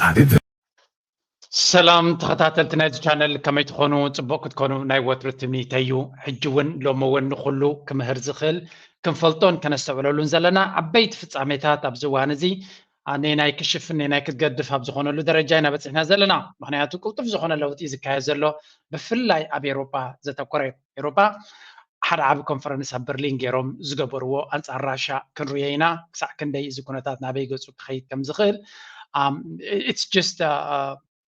added that ሰላም ተኸታተልቲ ናይዚ ቻነል፣ ከመይ ትኾኑ? ጽቡቕ ክትኮኑ ናይ ወትሩ ትምኒተይ እዩ። ሕጂ እውን ሎሚ እውን ንኹሉ ክምህር ዝኽእል፣ ክንፈልጦን ከነስተውዕለሉን ዘለና ዓበይቲ ፍጻሜታት ኣብዚ እዋን እዚ፣ አ፣ ነናይ ክሽፍን ነናይ ክትገድፍ ኣብ ዝኾነሉ ደረጃ ኢና በጺሕና ዘለና። ምኽንያቱ ቅልጡፍ ዝኾነ ለውጢ ዝካየድ ዘሎ፣ ብፍላይ ኣብ ኤውሮጳ ዘተኮረ እዩ። ኤውሮጳ ሓደ ዓቢ ኮንፈረንስ ኣብ በርሊን ገይሮም ዝገበርዎ ኣንጻር ራሻ ክንርእዮ ኢና። ክሳዕ ክንደይ እዚ ኩነታት ናበይ ገጹ ክኸይድ ከም ዝኽእል፣ ኣም፣ it's just, አ፣ አ፣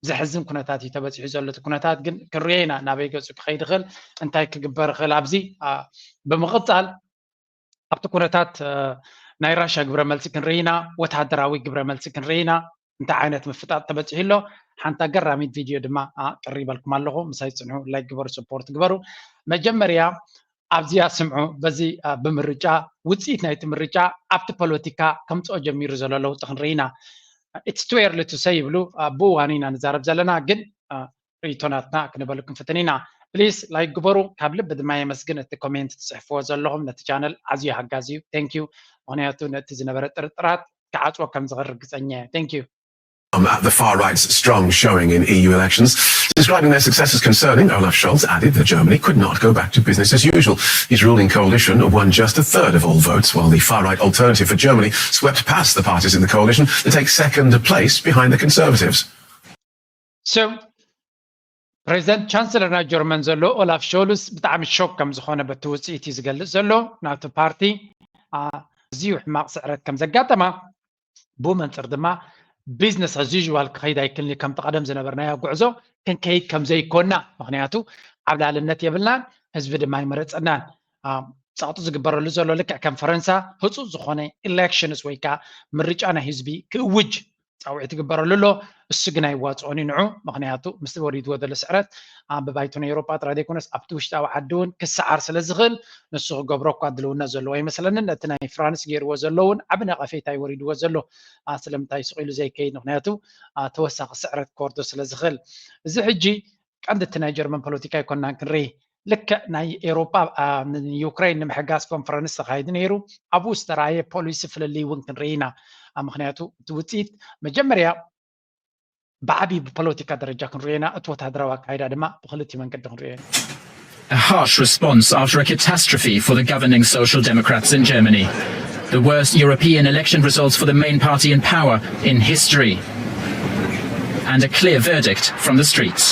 ዘሕዝን ኩነታት እዩ ተበጺሑ ዘሎ። እቲ ኩነታት ግን ክንርእዮ ኢና ናበይ ገጹ ክኸይድ ይኽእል፣ እንታይ ክግበር ይኽእል። ኣብዚ፣ አ፣ ብምቕጻል ኣብቲ ኩነታት፣ አ፣ ናይ ራሻ ግብረ መልሲ ክንርኢ ኢና፣ ወተሃደራዊ ግብረ መልሲ ክንርኢ ኢና። እንታይ ዓይነት ምፍጣጥ ተበጺሑ ኣሎ፣ ሓንቲ ኣገራሚት ቪድዮ ድማ፣ አ፣ ቀሪበልኩም ኣለኹ። ምሳይ ጽንሑ፣ ላይክ ግበሩ፣ ሰፖርት ግበሩ። መጀመርያ ኣብዚኣ ስምዑ፣ በዚ፣ አ፣ ብምርጫ፣ ውጽኢት ናይቲ ምርጫ ኣብቲ ፖለቲካ ከምጽኦ ጀሚሩ ዘሎ ለውጢ ክንርኢ ኢና። It's too early to say ይብሉ፣ አ፣ ብእዋኑ ኢና ንዛረብ ዘለና፣ ግን፣ አ፣ ርእይቶ ናትና ክንበሉ ክንፍትን ኢና። ፕሊስ ላይክ ግበሩ። ካብ ልቢ ድማ የመስግን እቲ ኮሜንት ትጽሕፍዎ ዘለኹም፣ ነቲ ቻነል ኣዝዩ ሓጋዚ እዩ። ቴንክ ዩ። ምኽንያቱ ነቲ ዝነበረ ጥርጥራት ክዓጽዎ ከም ዝኽእል ርግጸኛ እየ። ቴንክ ዩ። Um, the far right's strong showing in E U elections. Describing their success as concerning, Olaf Scholz added that Germany could not go back to business as usual. His ruling coalition won just a third of all votes, while the far right Alternative for Germany swept past the parties in the coalition that take second place behind the Conservatives. So ፕሬዚደንት ቻንስለር ናይ ጀርመን ዘሎ ኦላፍ ሾልስ ብጣዕሚ ሾክ ከም ዝኾነ በቲ ውፅኢት እዩ ዝገልፅ ዘሎ። ናቱ ፓርቲ፣ አ፣ ኣዝዩ ሕማቕ ስዕረት ከም ዘጋጠማ፣ ብኡ መንፅር ድማ ቢዝነስ ኣዝ ዩዥዋል ክኸይድ ኣይክልን እዩ። ከምቲ ቀደም ዝነበርናዮ ጉዕዞ ክንከይድ ከም ዘይኮና፣ ምኽንያቱ ዓብላልነት የብልናን፣ ህዝቢ ድማ ኣይመረፀናን። አ፣ ፀቕጢ ዝግበረሉ ዘሎ ልክዕ ከም ፈረንሳ ህፁፅ ዝኾነ ኢሌክሽንስ ወይ ከዓ ምርጫ ናይ ህዝቢ ክእውጅ ፃውዒት ይግበረሉ ኣሎ። እሱ ግን ኣይዋፅኦን እዩ ንዑ። ምኽንያቱ ምስቲ ወሪድዎ ዘሎ ስዕረት ኣብ ባይቶ ናይ ኤውሮጳ ጥራይ ዘይኮነስ ኣብቲ ውሽጣዊ ዓዲ እውን ክሰዓር ስለ ዝኽእል፣ ንሱ ክገብሮ እኳ ድልውነት ዘለዎ ኣይመስለንን። ነቲ ናይ ፍራንስ ገይርዎ ዘሎ እውን ዓቢ ነቐፌታ እዩ ወሪድዎ ዘሎ። አ፣ ስለምንታይ ስቕ ኢሉ ዘይከይድ? ምኽንያቱ፣ አ፣ ተወሳኺ ስዕረት ክወርዶ ስለ ዝኽእል። እዚ ሕጂ ቀንዲ እቲ ናይ ጀርመን ፖለቲካ ኣይኮናን ክንርኢ። ልክዕ ናይ ኤውሮጳ፣ አ፣ ንዩክሬን ንምሕጋዝ ኮንፈረንስ ተኻይዱ ነይሩ። ኣብኡ ዝተራእየ ፖሊሲ ፍልልይ እውን ክንርኢ ኢና። አ፣ ምኽንያቱ እቲ ውፅኢት መጀመርያ ብዓብዪ ብፖለቲካ ደረጃ ክንርእዮ ኢና፣ እቲ ወታደራዊ ኣካይዳ ድማ ብኽልቲኡ መንገዲ ክንርእዮ ኢና። A harsh response after a catastrophe for the governing Social Democrats in Germany. The worst European election results for the main party in power in history. And a clear verdict from the streets.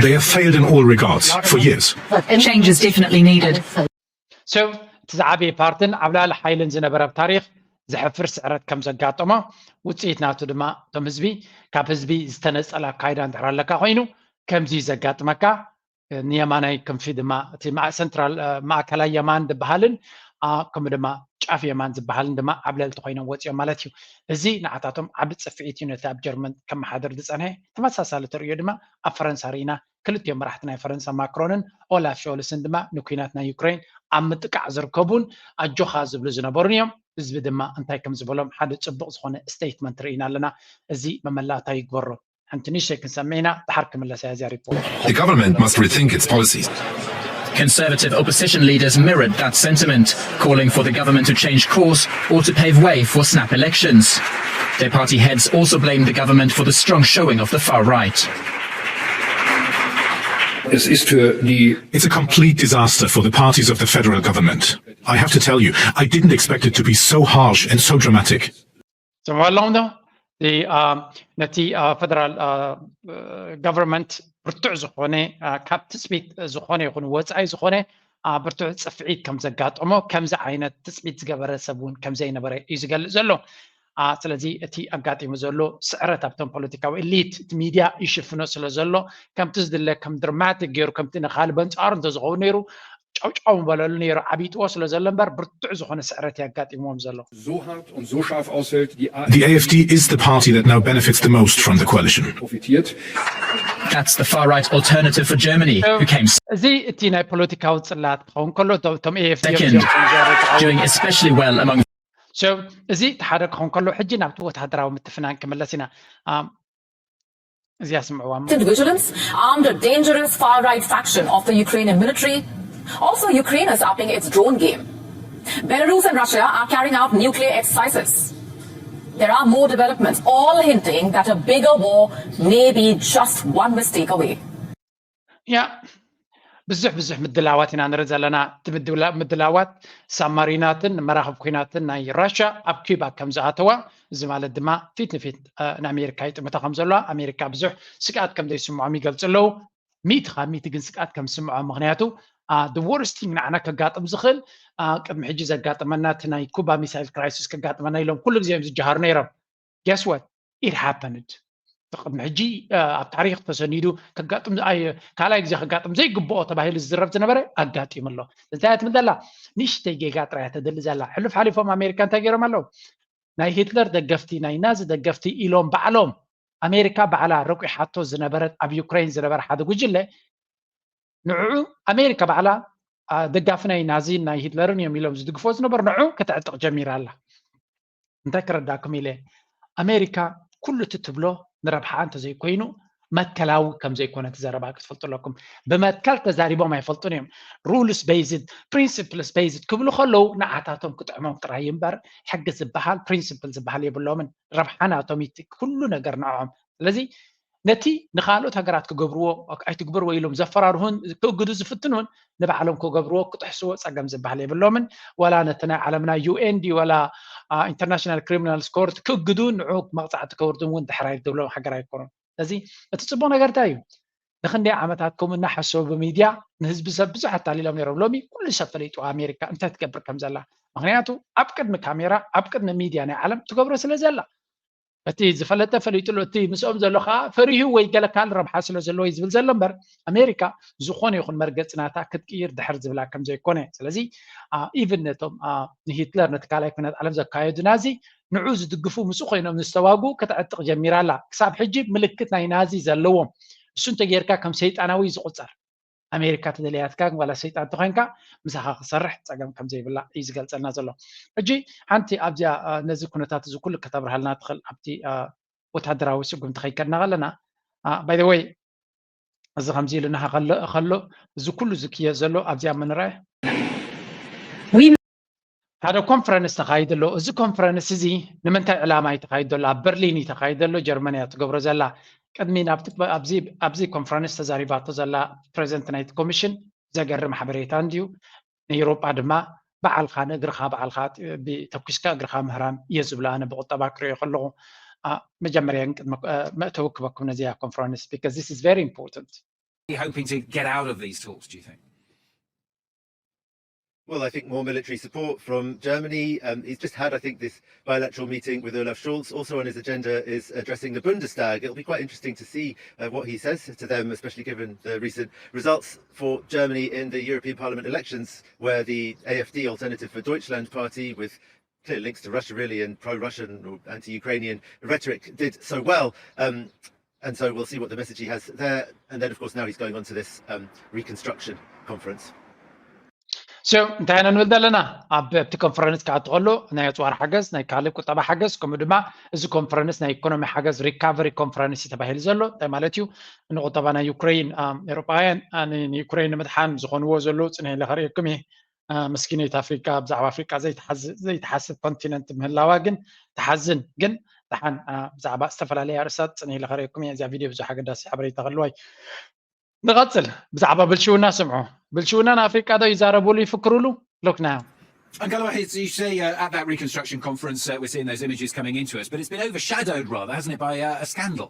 They have failed in all regards for years. Change is definitely needed. So እቲ ዝዓበየ ፓርትን ኣብ ልዕሊ ሓይልን ዝነበረ ኣብ ታሪክ ዘሕፍር ስዕረት ከም ዘጋጠሞ፣ ውፅኢት ናቱ ድማ እቶም ህዝቢ ካብ ህዝቢ ዝተነፀለ ኣካይዳ እንድሕር ኣለካ ኮይኑ ከምዚ እዩ ዘጋጥመካ። ንየማናይ ክንፊ ድማ እቲ ማእ-፣ ሰንትራል፣ እ፣ ማእከላይ የማን ዝበሃልን፣ አ፣ ከምኡ ድማ ጫፍ የማን ዝበሃልን ድማ ዓብለልቲ ኮይኖም ወፂኦም ማለት እዩ። እዚ ንዓታቶም ዓቢ ፅፍዒት እዩ ነቲ ኣብ ጀርመን ከመሓድር ዝፀንሐ። ተመሳሳሊ ተርእዮ ድማ ኣብ ፈረንሳ ርኢና። ክልቲኦም መራሕቲ ናይ ፈረንሳ ማክሮንን ኦላፍ ሾልስን ድማ ንኲናት ናይ ዩክሬን ኣብ ምጥቃዕ ዝርከቡን ኣጆኻ ዝብሉ ዝነበሩን እዮም። ህዝቢ ድማ እንታይ ከም ዝበሎም ሓደ ፅቡቕ ዝኾነ ስቴትመንት ርኢና ኣለና። እዚ መመላእታ ይግበሮ። ሓንቲ ንእሽተይ ክንሰምዕ ኢና፣ ድሓር ክምለስ እያ እዚኣ ሪፖርት። The government must rethink its policies. Conservative opposition leaders mirrored that sentiment, calling for the government to change course or to pave way for snap elections. Their party heads also blamed the government for the strong showing of the far right. Es ist für die It's a complete disaster for the parties of the federal government. I have to tell you, I didn't expect it to be so harsh and so dramatic. ሰምዑ ኣለኹም ዶ? እቲ፣ አ፣ ነቲ፣ አ፣ ፈደራል፣ አ፣ አ፣ ጋቨርንመንት ብርቱዕ ዝኾነ፣ አ፣ ካብ ትፅቢት ዝኾነ ይኹን ወፃኢ ዝኾነ፣ አ፣ ብርቱዕ ፅፍዒት ከም ዘጋጠሞ፣ ከምዚ ዓይነት ትፅቢት ዝገበረ ሰብ እውን ከም ዘይነበረ እዩ ዝገልፅ ዘሎ። አ፣ ስለዚ እቲ ኣጋጢሙ ዘሎ ስዕረት ኣብቶም ፖለቲካዊ ኤሊት፣ እቲ ሚድያ ይሽፍኖ ስለ ዘሎ፣ ከምቲ ዝድለ ከም ድራማቲክ ገይሩ፣ ከምቲ ንኻልእ በንፃሩ እንተዝኸውን ነይሩ፣ ጫውጫው ምበለሉ ነይሩ፣ ዓቢጥዎ ስለ ዘሎ እምበር፣ ብርቱዕ ዝኾነ ስዕረት እዩ ኣጋጢምዎም ዘሎ። so hart und so scharf aushält, die The A F D is the party that now benefits the most from the coalition. profitiert. That's the far right Alternative for Germany, who came እዚ እቲ ናይ ፖለቲካዊ ፅላት ክኸውን ከሎ፣ እቶም፣ እቶም A F D እዮም second, እዚኦም ዝዛረቡ። doing especially well among So፣ እዚ እቲ ሓደ ክኸውን ከሎ፣ ሕጂ ናብቲ ወታደራዊ ምትፍናን ክምለስ ኢና። ኣም፣ እዚኣ ስምዕዋ። Vigilance armed a dangerous far-right faction of the Ukrainian military. Also, Ukraine is upping its drone game. Belarus and Russia are carrying out nuclear exercises. There are more developments, all hinting that a bigger war may be just one mistake away. ያ ብዙሕ ብዙሕ ምድላዋት ኢና ንርኢ ዘለና። እቲ ምድላ- ምድላዋት ሳማሪናትን መራኽብ ኩናትን ናይ ራሽያ ኣብ ኪባ ከም ዝኣተዋ፣ እዚ ማለት ድማ ፊት ንፊት እ፣ ንኣሜሪካ ይጥምታ ከም ዘለዋ፣ ኣሜሪካ ብዙሕ ስግኣት ከም ዘይስምዖም ይገልጹ ኣለዉ። ሚእቲ ካብ ሚእቲ ግን ስግኣት ከም ዝስምዖም፣ ምክንያቱ the worst thing ንዓና ከጋጥም ዝኽእል እ፣ ቅድሚ ሕጂ ዘጋጠመና እቲ ናይ ኩባ ሚሳይል ክራይሲስ ከጋጥመና ኢሎም ኩሉ ግዜ እዮም ዝጀሃሩ ነይሮም። Guess what? It happened. ቅድሚ ሕጂ እ፣ ኣብ ታሪክ ተሰኒዱ ከጋጥም ኣይ- ካልኣይ ግዜ ከጋጥም ዘይግብኦ ተባሂሉ ዝዝረብ ዝነበረ ኣጋጢሙ ኣሎ። እንታይ እያ ትብል ዘላ? ንእሽተይ ጌጋ ጥራይ እያ ተደሊ ዘላ። ሕሉፍ ሓሊፎም ኣሜሪካ እንታይ ገይሮም ኣለዉ? ናይ ሂትለር ደገፍቲ፣ ናይ ናዚ ደገፍቲ ኢሎም ባዕሎም፣ ኣሜሪካ ባዕላ ረቂሓቶ ዝነበረት፣ ኣብ ዩክሬን ዝነበረ ሓደ ጉጅለ፣ ንዕዑ ኣሜሪካ ባዕላ እ፣ ደጋፊ ናይ ናዚ ናይ ሂትለርን እዮም ኢሎም ዝድግፎ ዝነበሩ፣ ንዑ ከተዕጥቕ ጀሚራ ኣላ። እንታይ ክረዳኩም ኢለ፣ ኣሜሪካ ኩሉ እቲ ትብሎ ንረብሓ እንተዘይኮይኑ መትከላዊ ከም ዘይኮነ እቲ ዘረባ ክትፈልጡ ኣለኩም። ብመትከል ተዛሪቦም ኣይፈልጡን እዮም። Rules based፣ principles based ክብሉ ከለዉ ንዓታቶም ክጥዕሞም ጥራይ እምበር ሕጊ ዝበሃል ፕሪንስፕል ዝበሃል የብሎምን። ረብሓ ናቶም እዩ እቲ ኩሉ ነገር ንዕኦም። ስለዚ ነቲ ንኻልኦት ሃገራት ክገብርዎ ኣይትግበርዎ ኢሎም ዘፈራርሁን ክእግዱ ዝፍትኑን ንባዕሎም ክገብርዎ ክጥሕስዎ ጸገም ዝበሃል የብሎምን። ዋላ ነቲ ናይ ዓለምና ዩ ኤን ድዩ ዋላ ኢንተርናሽናል ክሪሚናል ኮርት ክእግዱ ንዑ መቕጻዕቲ ከውርዱን እውን ድሕር ኣይትብሎም ሃገር ኣይኮኑን። ስለዚ እቲ ጽቡቕ ነገር እንታይ እዩ? ንክንደይ ዓመታት ከምኡ እናሓሰቡ ብሚድያ ንህዝቢ ሰብ ብዙሕ ኣታሊሎም ነይሮም። ሎሚ ኩሉ ሰብ ፈሊጡ ኣሜሪካ እንታይ ትገብር ከም ዘላ። ምክንያቱ ኣብ ቅድሚ ካሜራ ኣብ ቅድሚ ሚድያ ናይ ዓለም ትገብሮ ስለ ዘላ። እቲ ዝፈለጠ ፈሊጥሉ፣ እቲ ምስኦም ዘሎ ከዓ ፈሪሁ ወይ ገለ ካልእ ረብሓ ስለ ዘለዎ እዩ ዝብል ዘሎ እምበር ኣሜሪካ ዝኾነ ይኹን መርገፂ ናታ ክትቅይር ድሕር ዝብላ ከም ዘይኮነ። ስለዚ ኢቭን ነቶም ንሂትለር ነቲ ካልኣይ ኩናት ዓለም ዘካየዱ ናዚ ንዑ ዝድግፉ ምስኡ ኮይኖም ዝተዋጉ ከተዕጥቕ ጀሚራ ኣላ። ክሳብ ሕጂ ምልክት ናይ ናዚ ዘለዎም። እሱ እንተጌርካ ከም ሰይጣናዊ እዩ ዝቑፀር። ኣሜሪካ ተደለያትካ ዋላ ሰይጣን ተኮይንካ ምሳኻ ክሰርሕ ፀገም ከም ዘይብላ እዩ ዝገልፀልና ዘሎ። ሕጂ ሓንቲ ኣብዚኣ ነዚ ኩነታት እዚ ኩሉ ከተብርሃልና ትኽእል ኣብቲ ወታደራዊ ስጉምቲ ከይከድና ከለና ባይ ወይ እዚ ከምዚ ኢሉ ናሃ ከሎ እዚ ኩሉ ዝክየ ዘሎ ኣብዚኣ ምንረአ ሓደ ኮንፈረንስ ተኻይዱ ኣሎ። እዚ ኮንፈረንስ እዚ ንምንታይ ዕላማ እዩ ተኻይዱ ዘሎ? ኣብ በርሊን እዩ ተኻይዱ ዘሎ። ጀርመን እያ ትገብሮ ዘላ። ቅድሚ ናብቲ ኣብዚ ኮንፈረንስ ተዛሪባቶ ዘላ ፕሬዚደንት ናይቲ ኮሚሽን ዘገርም ሓበሬታ እንድዩ። ንኤውሮጳ ድማ በዓልኻ ንእግርኻ በዓልኻ ተኩስካ እግርኻ ምህራም እየ ዝብሎ ኣነ ብቁጠባ ክሪኦ ከለኹ። መጀመርያ ግን ቅድሚ መእተዊ ክበኩም ነዚያ ኮንፈረንስ because this is very important. Hoping to get out of these talks, do you think? Well, I think more military support from Germany. Um, he's just had, I think, this bilateral meeting with Olaf Scholz. Also on his agenda is addressing the Bundestag. It'll be quite interesting to see uh, what he says to them, especially given the recent results for Germany in the European Parliament elections, where the A F D, Alternative for Deutschland party, with clear links to Russia, really, and pro Russian or anti Ukrainian rhetoric, did so well. Um, and so we'll see what the message he has there. And then, of course, now he's going on to this um, reconstruction conference. So እንታይ ኢና ንብል ዘለና? ኣብ ኣብቲ ኮንፈረንስ ክኣቱ ከሎ ናይ ኣፅዋር ሓገዝ፣ ናይ ካልእ ቁጠባ ሓገዝ፣ ከምኡ ድማ እዚ ኮንፈረንስ ናይ ኢኮኖሚ ሓገዝ ሪካቨሪ ኮንፈረንስ እዩ ተባሂሉ ዘሎ። እንታይ ማለት እዩ? ንቁጠባ ናይ ዩክሬን ኤውሮጳውያን ንዩክሬን ንምድሓን ዝኾንዎ ዘለዉ ፅንሕ ኢለ ከርእየኩም እየ። ምስኪነይቲ ኣፍሪቃ ብዛዕባ ኣፍሪቃ ዘይትሓስብ ኮንቲነንት ምህላዋ ግን ትሓዝን። ግን ደሓን ብዛዕባ ዝተፈላለየ ኣርእስታት ፅንሕ ኢለ ከርእየኩም እየ። እዚኣ ቪድዮ ብዙሕ ኣገዳሲ ሓበሬታ ከለዋ እዩ። ንቐፅል። ብዛዕባ ብልሽውና ስምዑ። ብልሽውና ንኣፍሪቃ ዶ ይዛረብሉ ይፍክርሉ? Look now. And Galloway, you say uh, at that reconstruction conference, uh, we're seeing those images coming into us, but it's been overshadowed rather, hasn't it, by uh, a scandal?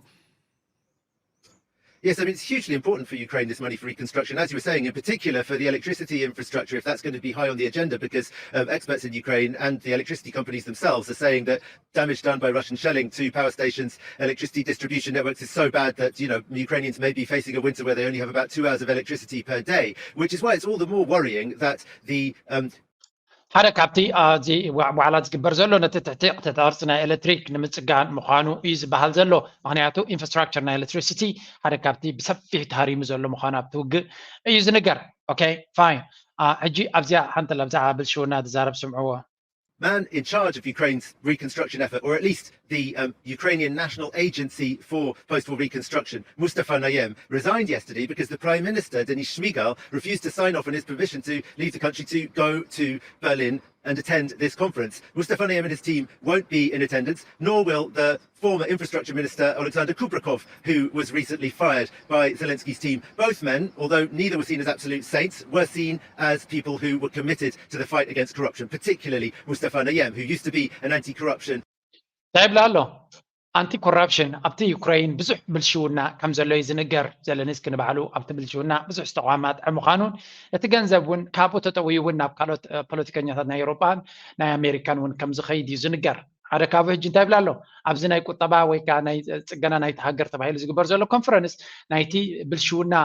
Yes, I mean, it's hugely important for Ukraine, this money for reconstruction, as you were saying, in particular for the electricity infrastructure, if that's going to be high on the agenda, because um, experts in Ukraine and the electricity companies themselves are saying that damage done by Russian shelling to power stations, electricity distribution networks is so bad that, you know, Ukrainians may be facing a winter where they only have about two hours of electricity per day, which is why it's all the more worrying that the um, ሓደ ካብቲ ኣብዚ ዋዕላ ዝግበር ዘሎ ነቲ ትሕቲ ቅርፂ ናይ ኤሌክትሪክ ንምፅጋን ምዃኑ እዩ ዝበሃል ዘሎ። ምክንያቱ ኢንፍራስትራክቸር ናይ ኤሌክትሪሲቲ ሓደ ካብቲ ብሰፊሕ ተሃሪሙ ዘሎ ምዃኑ ኣብቲ ውግእ እዩ ዝንገር። ኦኬ ፋይን። ሕጂ ኣብዚኣ ሓንቲ ለብዛዓ ብልሽውና ዝዛረብ ስምዕዎ። man in charge of Ukraine's reconstruction effort, or at least the um, Ukrainian National Agency for Post War Reconstruction, Mustafa Nayyem, resigned yesterday because the Prime Minister, Denis Shmyhal, refused to sign off on his permission to leave the country to go to Berlin and attend this conference. Mustafa Nayyem and his team won't be in attendance, nor will the former infrastructure minister Oleksandr Kubrakov, who was recently fired by Zelensky's team. Both men, although neither were seen as absolute saints, were seen as people who were committed to the fight against corruption, particularly Mustafa Nayyem, who used to be an anti-corruption እንታይ ይብላ ኣሎ? ኣንቲ ኮራፕሽን ኣብቲ ዩክሬን ብዙሕ ብልሽውና ከም ዘሎ እዩ ዝንገር። ዘለንስኪ ንባዕሉ ኣብቲ ብልሽውና ብዙሕ ዝተቋማጥዐ ምዃኑን እቲ ገንዘብ እውን ካብኡ ተጠውዩ እውን ናብ ካልኦት ፖለቲከኛታት ናይ ኤውሮጳን ናይ ኣሜሪካን እውን ከም ዝኸይድ እዩ ዝንገር። ሓደ ካብኡ ሕጂ እንታይ ይብላ ኣሎ? ኣብዚ ናይ ቁጠባ ወይ ከዓ ናይ ፅገና ናይቲ ሃገር ተባሂሉ ዝግበር ዘሎ ኮንፈረንስ ናይቲ ብልሽውና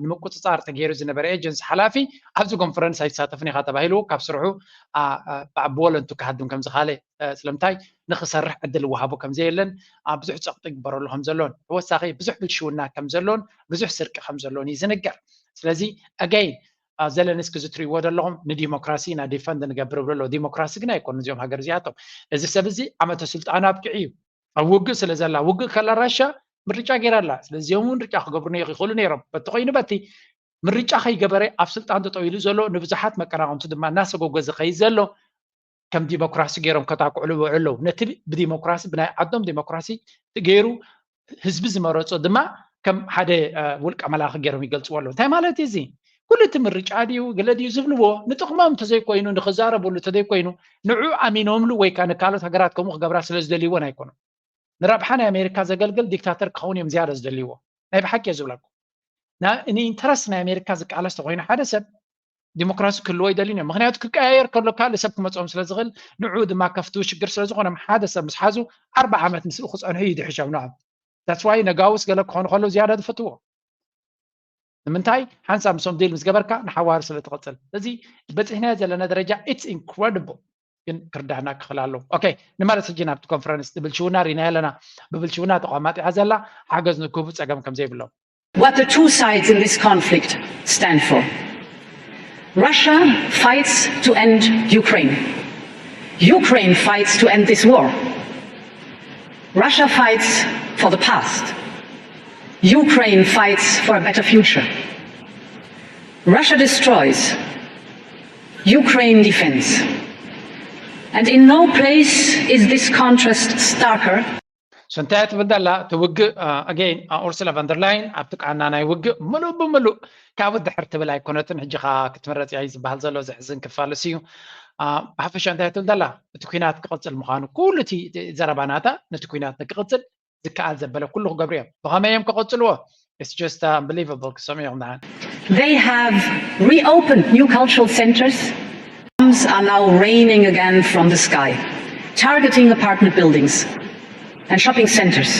ንምቁፅፃር ተገይሩ ዝነበረ ኤጀንሲ ሓላፊ ኣብዚ ኮንፈረንስ ኣይትሳተፍን ኢኻ ተባሂሉ ካብ ስርሑ ብወለንቱ ክሃድም ከም ዝኻለ ስለምንታይ ንክሰርሕ ዕድል ወሃቦ ከም ዘየለን ብዙሕ ፀቕጢ ይግበረሉ ከም ዘሎን ተወሳኺ ብዙሕ ብልሽውና ከም ዘሎን ብዙሕ ስርቂ ከም ዘሎን እዩ ዝንገር። ስለዚ ኣገይን ዘለንስኪ ዝትሪእዎ ዘለኹም ንዲሞክራሲ ኢና ዲፈንድ ንገብር ብሎ ኣሎ። ዲሞክራሲ ግን ኣይኮኑ እዚኦም ሃገር እዚኣቶም። እዚ ሰብ እዚ ዓመተ ስልጣኑ ኣብቂዑ እዩ። ኣብ ውግእ ስለ ዘላ ውግእ ከላ ራሻ ምርጫ ገይራ ኣላ። ስለዚ እዚኦም ምርጫ ክገብሩ ይኽእሉ ነይሮም። በቲ ኮይኑ በቲ ምርጫ ከይገበረ ኣብ ስልጣን ጠጠው ኢሉ ዘሎ ንብዙሓት መቀናቐምቲ ድማ እናሰጎገ ዝኸይድ ዘሎ ከም ዲሞክራሲ ገይሮም ከጣቅዕሉ ይውዕሉ ኣለዉ። ነቲ ብዲሞክራሲ ብናይ ዓዶም ዲሞክራሲ ገይሩ ህዝቢ ዝመረፆ ድማ ከም ሓደ ውልቀ መላኺ ገይሮም ይገልፅዎ ኣለዉ። እንታይ ማለት እዩ እዚ? ኩሉ እቲ ምርጫ ድዩ ገለ ድዩ ዝብልዎ ንጥቕሞም እንተዘይኮይኑ ንክዛረበሉ እንተዘይኮይኑ ንዑ ኣሚኖምሉ ወይ ከዓ ንካልኦት ሃገራት ከምኡ ክገብራ ስለ ዝደልይዎን ኣይኮኑን። ንረብሓ ናይ ኣሜሪካ ዘገልግል ዲክታተር ክኸውን እዮም ዝያዳ ዝደልይዎ። ናይ ብሓቂ እየ ዝብለኩም። ንኢንተረስት ናይ ኣሜሪካ ዝቃለስ ተኮይኑ ሓደ ሰብ ዲሞክራሲ ክህልዎ ይደልዩ እዮም። ምክንያቱ ክቀያየር ከሎ ካልእ ሰብ ክመፅኦም ስለ ዝኽእል ንዑ ድማ ከፍትው ሽግር ስለ ዝኾኖም ሓደ ሰብ ምስ ሓዙ ኣርባ ዓመት ምስኡ ክፀንሑ እዩ ድሕሾም ንዖም። That's why ነጋውስ ገለ ክኾኑ ከለዉ ዝያዳ ዝፈትዎ። ንምንታይ ሓንሳብ ምሶም ዲል ምስ ገበርካ ንሓዋሩ ስለ ትቐፅል። እዚ በፂሕናዮ ዘለና ደረጃ it's incredible ግን ክርዳህና ክኽእል ኣለዎ። ኦኬ ንመለስ ሕጂ ናብቲ ኮንፈረንስ ብልሽውና ሪና ኣለና። ብብልሽውና ተቋማጢዓ ዘላ ሓገዝ ንክህቡ ፀገም ከም ዘይብሎም What the two sides in this conflict stand for. Russia fights to end Ukraine. Ukraine fights to end this war. Russia fights for the past. Ukraine fights for a better future. Russia destroys. Ukraine defends. And in no place is this contrast starker. So እንታይ ትብል ዘላ እቲ ውግእ ኣገይን ኡርሱላ ቫንደርላይን ኣብቲ ቃና ናይ ውግእ ምሉእ ብምሉእ ካብ ድሕር ትብል ኣይኮነትን። ሕጂ ከዓ ክትምረፅ እያ እዩ ዝበሃል ዘሎ። ዘሕዝን ክፋልስ እዩ። ብሓፈሻ እንታይ ትብል ዘላ እቲ ኩናት ክቕፅል ምዃኑ ኩሉ እቲ ዘረባ ናታ ነቲ ኩናት ንክቕፅል ዝከኣል ዘበለ ኩሉ ክገብሩ እዮም። ብኸመይ እዮም ክቐፅልዎ? It's just unbelievable ክሰምዑ እዮም ንዓን። They have reopened new cultural centers. Bombs are now raining again from the sky, targeting apartment buildings and shopping centers.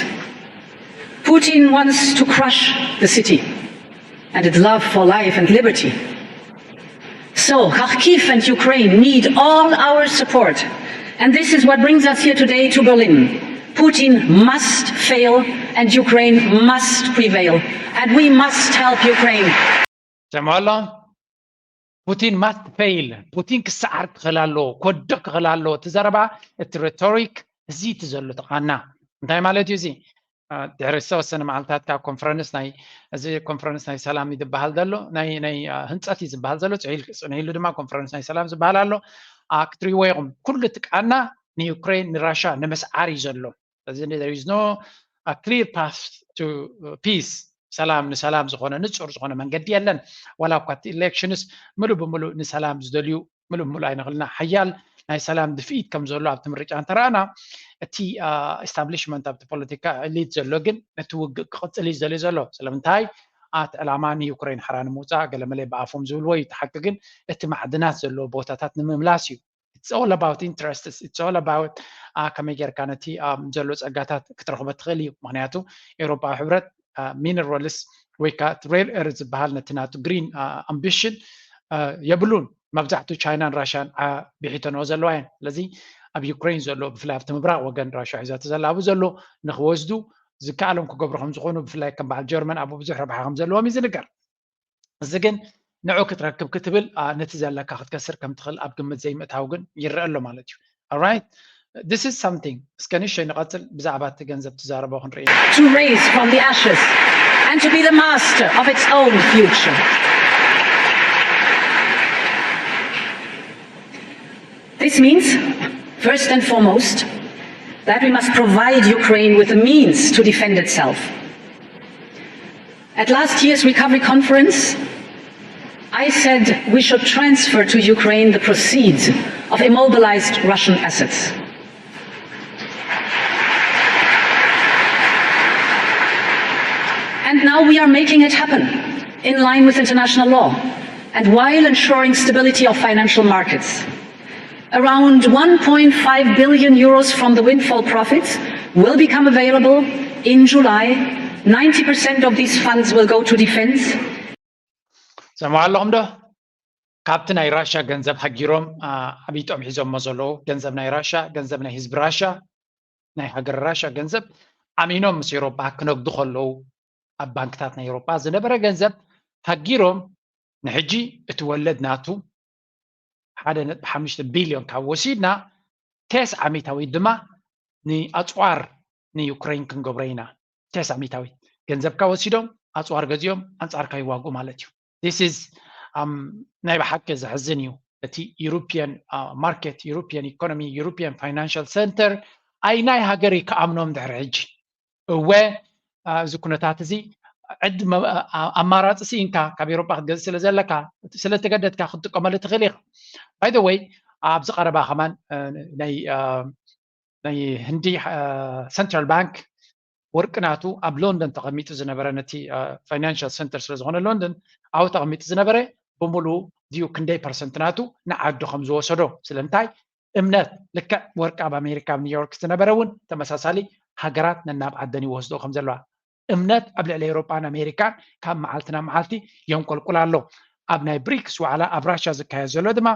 Putin wants to crush the city and its love for life and liberty. So, Kharkiv and Ukraine need all our support. And this is what brings us here today to Berlin. Putin must fail and Ukraine must prevail. And we must help Ukraine. ሰምዖ ኣሎ። ፑቲን must fail። ፑቲን ክሰዓር ክኽእል ኣለዎ፣ ክወድቕ ክኽእል ኣለዎ። እቲ ዘረባ እቲ ሬቶሪክ እዚ እቲ ዘሎ ተቓና እንታይ ማለት እዩ እዚ? ድሕሪ ዝተወሰነ መዓልታት ካብ ኮንፈረንስ ናይ እዚ ኮንፈረንስ ናይ ሰላም ዝበሃል ዘሎ ናይ ናይ ህንፀት እዩ ዝበሃል ዘሎ ጽሒል ጽንሒሉ ድማ ኮንፈረንስ ናይ ሰላም ዝበሃል ኣሎ። ክትሪእዎ ኢኹም። ኩሉ እቲ ቃና ንዩክሬን ንራሻ ንምስዓር እዩ ዘሎ። ስለዚ there is no clear path to peace። ሰላም ንሰላም ዝኾነ ንፁር ዝኾነ መንገዲ የለን። ዋላ እኳ እቲ ኢሌክሽንስ ምሉእ ብምሉእ ንሰላም ዝደልዩ ምሉእ ብምሉእ ኣይንኽልና። ሓያል ናይ ሰላም ድፍኢት ከም ዘሎ ኣብቲ ምርጫ እንተረኣና እቲ ኢስታብሊሽመንት ኣብቲ ፖለቲካ ኤሊት ዘሎ ግን ነቲ ውግእ ክቕፅል እዩ ዝደልዩ ዘሎ። ስለምንታይ ኣቲ ዕላማ ንዩክሬን ሓራ ንምውፃእ ገለመለ ብኣፎም ዝብልዎ እዩ። እቲ ሓቂ ግን እቲ ማዕድናት ዘለዎ ቦታታት ንምምላስ እዩ። It's all about interests. It's all about ከመይ ጌርካ ነቲ ዘሎ ፀጋታት ክትረኽቦ ትኽእል እዩ። ምክንያቱ ኤውሮፓዊ ሕብረት ሚነራልስ ወይ ከዓ ሬር ኤርዝ ዝበሃል ነቲ ናቱ ግሪን ኣምቢሽን የብሉን። መብዛሕትኡ ቻይናን ራሽያን ቢሒተንኦ ዘለዋ እየን። ስለዚ ኣብ ዩክሬን ዘሎ ብፍላይ ኣብቲ ምብራቕ ወገን ራሽያ ሒዛቶ ዘላ ኣብኡ ዘሎ ንክወስዱ ዝከኣሎም ክገብሩ ከም ዝኾኑ ብፍላይ ከም በዓል ጀርመን ኣብኡ ብዙሕ ረብሓ ከም ዘለዎም እዩ ዝንገር። እዚ ግን ንዑ ክትረክብ ክትብል ነቲ ዘለካ ክትከስር ከም ትኽእል ኣብ ግምት ዘይምእታው ግን ይረአ ኣሎ ማለት እዩ። Alright, this is something እስከ ንእሽተይ ንቐፅል ብዛዕባ እቲ ገንዘብ ትዛረቦ ክንርኢ ኢና። To raise from the ashes and to be the master of its own future. This means, first and foremost, that we must provide Ukraine with the means to defend itself. At last year's recovery conference, I said we should transfer to Ukraine the proceeds of immobilized Russian assets. And now we are making it happen in line with international law and while ensuring stability of financial markets. Around one point five billion euros from the windfall profits will become available in July. Ninety percent of these funds will go to defense. ሰምዑ ኣለኹም ዶ? ካብቲ ናይ ራሻ ገንዘብ ሃጊሮም ኣቢጦም ሒዞሞ ዘለዉ ገንዘብ ናይ ራሻ፣ ገንዘብ ናይ ህዝቢ ራሻ፣ ናይ ሃገር ራሻ ገንዘብ ኣሚኖም ምስ ኤሮጳ ክነግዱ ከለዉ ኣብ ባንክታት ናይ ኤሮጳ ዝነበረ ገንዘብ ሃጊሮም ንሕጂ እቲ ወለድ ናቱ ሓደ ነጥቢ ሓሙሽተ ቢልዮን ካብ ወሲድና ተስዓ ሚታዊት ድማ ንኣፅዋር ንዩክሬን ክንገብሮ ኢና። ተስዓ ሚታዊት ገንዘብካ ወሲዶም ኣፅዋር ገዚኦም ኣንፃርካ ይዋጉ ማለት እዩ። This is ናይ ብሓቂ ዘሕዝን እዩ። እቲ European market, European economy, European financial center ኣይናይ ሃገር እዩ ክኣምኖም ድሕሪ ሕጂ። እወ እዚ ኩነታት እዚ ዕድ ኣማራፂ ስኢንካ ካብ ኤሮጳ ክትገዝእ ስለ ዘለካ ስለተገደድካ ክትጥቀመሉ ትኽእል ኢኻ። By the way ኣብዚ ቀረባ ከማን ናይ ናይ ህንዲ central bank ወርቂ ናቱ ኣብ ሎንደን ተቐሚጡ ዝነበረ ነቲ financial center ስለ ዝኾነ ሎንደን ኣብኡ ተቐሚጡ ዝነበረ ብምሉኡ ድዩ ክንደይ ፐርሰንት ናቱ ንዓዱ ከም ዝወሰዶ ስለምንታይ እምነት ልክዕ ወርቂ ኣብ ኣሜሪካ ኣብ ኒውዮርክ ዝነበረ እውን ተመሳሳሊ ሃገራት ነናብ ዓደን ይወስዶ ከም ዘለዋ እምነት ኣብ ልዕሊ ኤሮጳን ኣሜሪካን ካብ መዓልቲ ናብ መዓልቲ የንቆልቁል ኣሎ። ኣብ ናይ ብሪክስ ዋዕላ ኣብ ራሻ ዝካየድ ዘሎ ድማ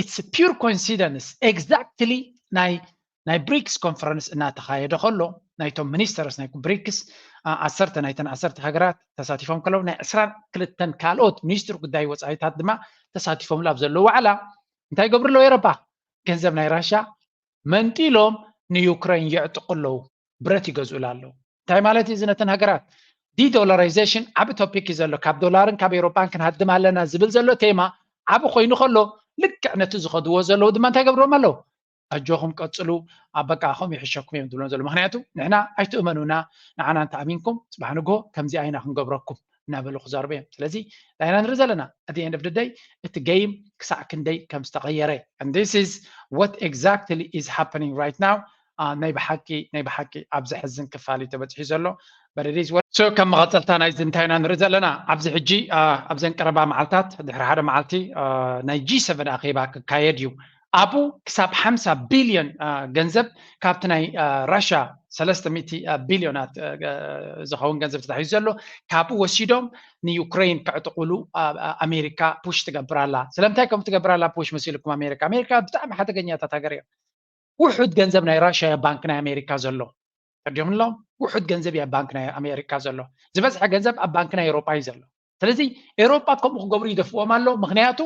it's pure coincidence exactly ናይ ናይ ብሪክስ ኮንፈረንስ እናተኻየደ ከሎ ናይቶም ሚኒስተርስ ናይ ብሪክስ ዓሰርተ ናይተን ዓሰርተ ሃገራት ተሳቲፎም ከለዉ ናይ ዕስራን ክልተን ካልኦት ሚኒስትር ጉዳይ ወፃኢታት ድማ ተሳቲፎምሉ ኣብ ዘለዉ ዋዕላ እንታይ ይገብሩ ኣለዉ ኤሮፓ ገንዘብ ናይ ራሻ መንጢሎም ንዩክሬን የዕጥቁ ኣለዉ ብረት ይገዝኡላ ኣለዉ እንታይ ማለት እዩ ነተን ሃገራት ዲዶላራይዜሽን ዓቢ ቶፒክ እዩ ዘሎ ካብ ዶላርን ካብ ኤሮፓን ክንሃድም ኣለና ዝብል ዘሎ ቴማ ዓቢ ኮይኑ ከሎ ልክዕ ነቲ ዝኸድዎ ዘለዉ ድማ እንታይ ገብርዎም ኣለዉ ኣጆኹም ቀፅሉ ኣብ በቃ ከምኡ ይሕሸኩም እዮም ዝብሎም ዘሎ ምክንያቱ ንሕና ኣይትእመኑና ንዓና እንተኣሚንኩም ፅባሕ ንግሆ ከምዚኣ ኢና ክንገብረኩም እናበሉ ክዛርቡ እዮም ስለዚ እንታይ ኢና ንርኢ ዘለና at the end of the day እቲ game ክሳዕ ክንደይ ከም ዝተቐየረ and this is what exactly is happening right now ናይ ብሓቂ ናይ ብሓቂ ኣብ ዘሕዝን ክፋል እዩ ተበፂሑ ዘሎ so ከም መቐፀልታ ናይዚ እንታይ ኢና ንርኢ ዘለና ኣብዚ ሕጂ ኣብዘን ቀረባ መዓልታት ድሕሪ ሓደ መዓልቲ ናይ ጂ ሰቨን ኣኼባ ክካየድ እዩ ኣብኡ ክሳብ ሓምሳ ቢልዮን ገንዘብ ካብቲ ናይ ራሻ ሰለስተ ሚእቲ ቢልዮናት ዝኸውን ገንዘብ ተታሒዙ ዘሎ ካብኡ ወሲዶም ንዩክሬን ከዕጥቁሉ ኣሜሪካ ፑሽ ትገብር ኣላ ስለምንታይ ከም ትገብር ኣላ ፑሽ መሲልኩም ኣሜሪካ ኣሜሪካ ብጣዕሚ ሓደገኛታት ሃገር እዮም ውሑድ ገንዘብ ናይ ራሽያ ባንክ ናይ ኣሜሪካ ዘሎ ተርዲኦም ኣለዎም ውሑድ ገንዘብ እያ ባንክ ናይ ኣሜሪካ ዘሎ ዝበዝሐ ገንዘብ ኣብ ባንክ ናይ ኤሮጳ እዩ ዘሎ ስለዚ ኤሮጳ ከምኡ ክገብሩ ይደፍዎም ኣሎ ምክንያቱ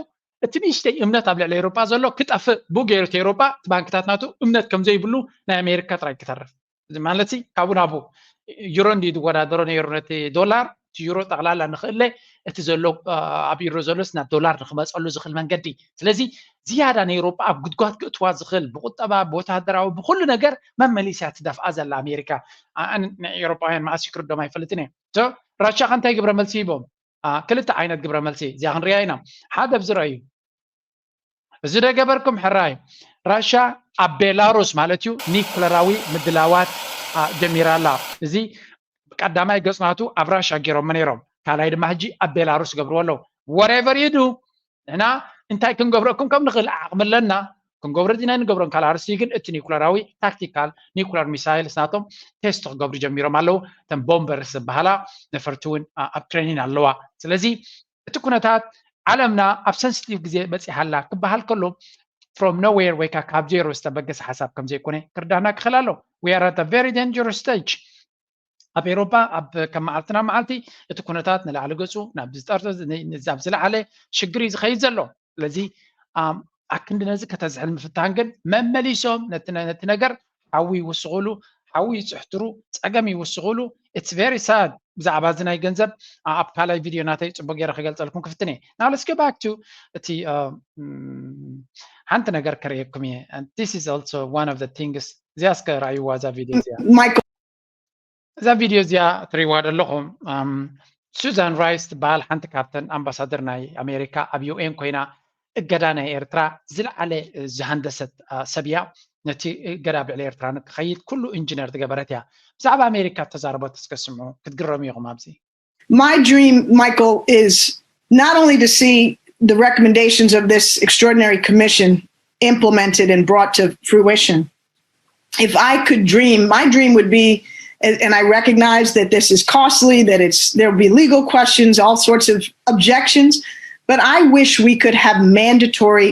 እቲ ንእሽተይ እምነት ኣብ ልዕሊ ኤሮጳ ዘሎ ክጠፍእ ብኡ ገይሩ እቲ ኤሮጳ እቲ ባንክታት ናቱ እምነት ከም ዘይብሉ ናይ ኣሜሪካ ጥራይ ክተርፍ ማለት ካብኡ ናብኡ ዩሮ እንዲ ዝወዳደሮ ነይሩ ነቲ ዶላር እቲ ዩሮ ጠቕላላ ንኽእለ እቲ ዘሎ ኣብ ዩሮ ዘሎስ ናብ ዶላር ንክመፀሉ ዝኽእል መንገዲ ስለዚ ዝያዳ ንኤሮጳ ኣብ ጉድጓድ ክእትዋ ዝኽእል ብቁጠባ ብወታደራዊ ብኩሉ ነገር መመሊስያ ትደፍኣ ዘላ ኣሜሪካ ኣን ናይ ኤሮጳውያን መኣስ ክርዶም ኣይፈልጥን እየ ራሻ ከ እንታይ ግብረ መልሲ ሂቦም ክልተ ዓይነት ግብረ መልሲ እዚኣ ክንሪያ ኢና ሓደ ኣብዚ ረኣዩ እዚ ደገበርኩም ሕራይ ራሻ ኣብ ቤላሩስ ማለት እዩ ኒኩለራዊ ምድላዋት ጀሚራ ኣላ እዚ ቀዳማይ ገፅናቱ ኣብ ራሻ ገይሮሞ ነይሮም ካልኣይ ድማ ሕጂ ኣብ ቤላሩስ ገብርዎ ኣለዉ whatever you do ንሕና እንታይ ክንገብረኩም ከም ንኽእል ዓቕሚ ኣለና ክንገብሮ ዲና ንገብሮም ካልእ ኣርስቲ ግን እቲ ኒኩለራዊ ታክቲካል ኒኩለር ሚሳይልስ ናቶም ቴስት ክገብሩ ጀሚሮም ኣለዉ እተን ቦምበርስ ዝበሃላ ነፈርቲ እውን ኣብ ትሬኒን ኣለዋ ስለዚ እቲ ኩነታት ዓለምና ኣብ ሰንስቲቭ ግዜ በፂሓ ኣላ ክበሃል ከሎ from nowhere ወይ ከዓ ካብ ዜሮ ዝተበገሰ ሓሳብ ከም ዘይኮነ ክርዳና ክኽእል ኣሎ we are at a very dangerous stage ኣብ ኤሮፓ ኣብ ከም መዓልቲ ናብ መዓልቲ እቲ ኩነታት ንላዕሊ ገፁ ናብ ዝጠርጠ ናብ ዝለዓለ ሽግር እዩ ዝኸይድ ዘሎ ስለዚ ኣክንዲ ነዚ ከተዝሕል ምፍታን ግን መመሊሶም ነቲ ነገር ሓዊ ይውስኽሉ ሓዊ ይፅሕትሩ ፀገም ይውስኽሉ it's very sad ብዛዕባ እዚ ናይ ገንዘብ ኣብ ካልኣይ ቪድዮ ናተይ ጽቡቅ ገይረ ክገልጸልኩም ክፍትን እየ። Now let's go back to እቲ ሓንቲ ነገር ከርእየኩም እየ። This is also one of the things። እዚኣ እስከ ረኣይዋ እዛ ቪድዮ እዚኣ። Michael እዛ ቪድዮ እዚኣ ትሪእዋ ዘለኹም ሱዛን ራይስ ትበሃል ሓንቲ ካብተን ኣምባሳደር ናይ ኣሜሪካ ኣብ ዩኤን ኮይና እገዳ ናይ ኤርትራ ዝለዓለ ዝሃንደሰት ሰብ እያ። ነቲ እገዳ ኣብ ልዕሊ ኤርትራ ንክኸይድ ኩሉ ኢንጂነር ዝገበረት እያ። ብዛዕባ ኣሜሪካ ተዛረቦት እስከ ስምዑ ክትግረሙ ኢኹም ኣብዚ። My dream, Michael, is not only to see the recommendations of this extraordinary commission implemented and brought to fruition. If I could dream, my dream would be, and I recognize that this is costly, that it's there'll be legal questions, all sorts of objections, but I wish we could have mandatory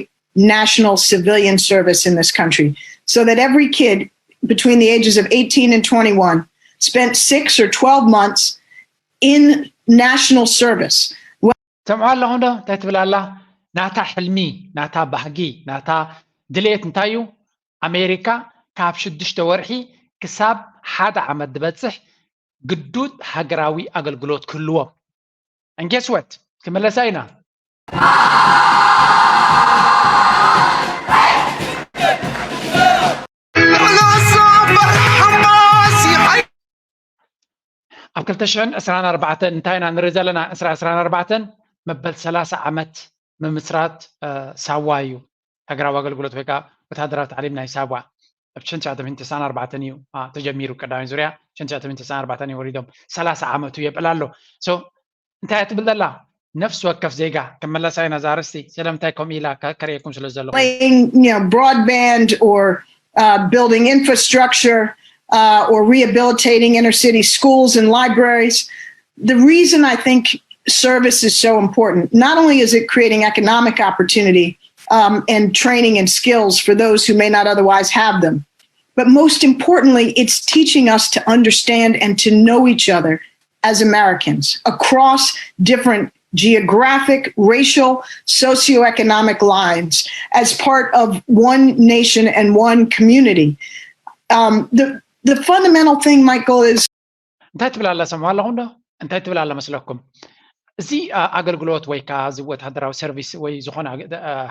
national civilian service in this country so that every kid between the ages of eighteen and twenty-one spent six or twelve months in national service. ሰምዖ ኣለኹም ዶ እንታይ ትብል ኣላ? ናታ ሕልሚ፣ ናታ ባህጊ፣ ናታ ድሌት እንታይ እዩ? ኣሜሪካ ካብ ሽዱሽተ ወርሒ ክሳብ ሓደ ዓመት ዝበፅሕ ግዱድ ሃገራዊ ኣገልግሎት ክህልዎም። And guess what? ክመለሳ ኢና። ኣብ ክልተ ሽሕን ዕስራን ኣርባዕተን እንታይ ኢና ንርኢ ዘለና? ዕስራ ዕስራን ኣርባዕተን መበል ሰላሳ ዓመት ምምስራት ሳዋ እዩ። ሃገራዊ ኣገልግሎት ወይ ከዓ ወታደራዊ ታዕሊም ናይ ሳዋ ኣብ ሽሕን ትሽዓተ ሚእትን ተስዓን ኣርባዕተን እዩ ተጀሚሩ። ቀዳማይ ዙርያ ሽሕን ትሽዓተ ሚእትን ተስዓን ኣርባዕተን እዩ ወሪዶም። ሰላሳ ዓመቱ የብዕል ኣሎ። So እንታይ እያ ትብል ዘላ? ነፍሲ ወከፍ ዜጋ፣ ክመለሳ ኢና እዛ ኣርእስቲ፣ ስለምንታይ ከምኡ ኢላ ከርእየኩም ስለ ዘለኹ። Laying, you know, broadband or uh, building infrastructure uh, or rehabilitating inner city schools and libraries. The reason I think service is so important, not only is it creating economic opportunity um, and training and skills for those who may not otherwise have them, but most importantly, it's teaching us to understand and to know each other as Americans across different geographic, racial, socioeconomic lines as part of one nation and one community. Um, the, the fundamental thing, Michael, is እንታይ ትብል ኣላ? ሰምዑ ኣለኹም ዶ? እንታይ ትብል ኣላ መስለኩም? እዚ ኣገልግሎት ወይ ከዓ እዚ ወታደራዊ ሰርቪስ ወይ ዝኾነ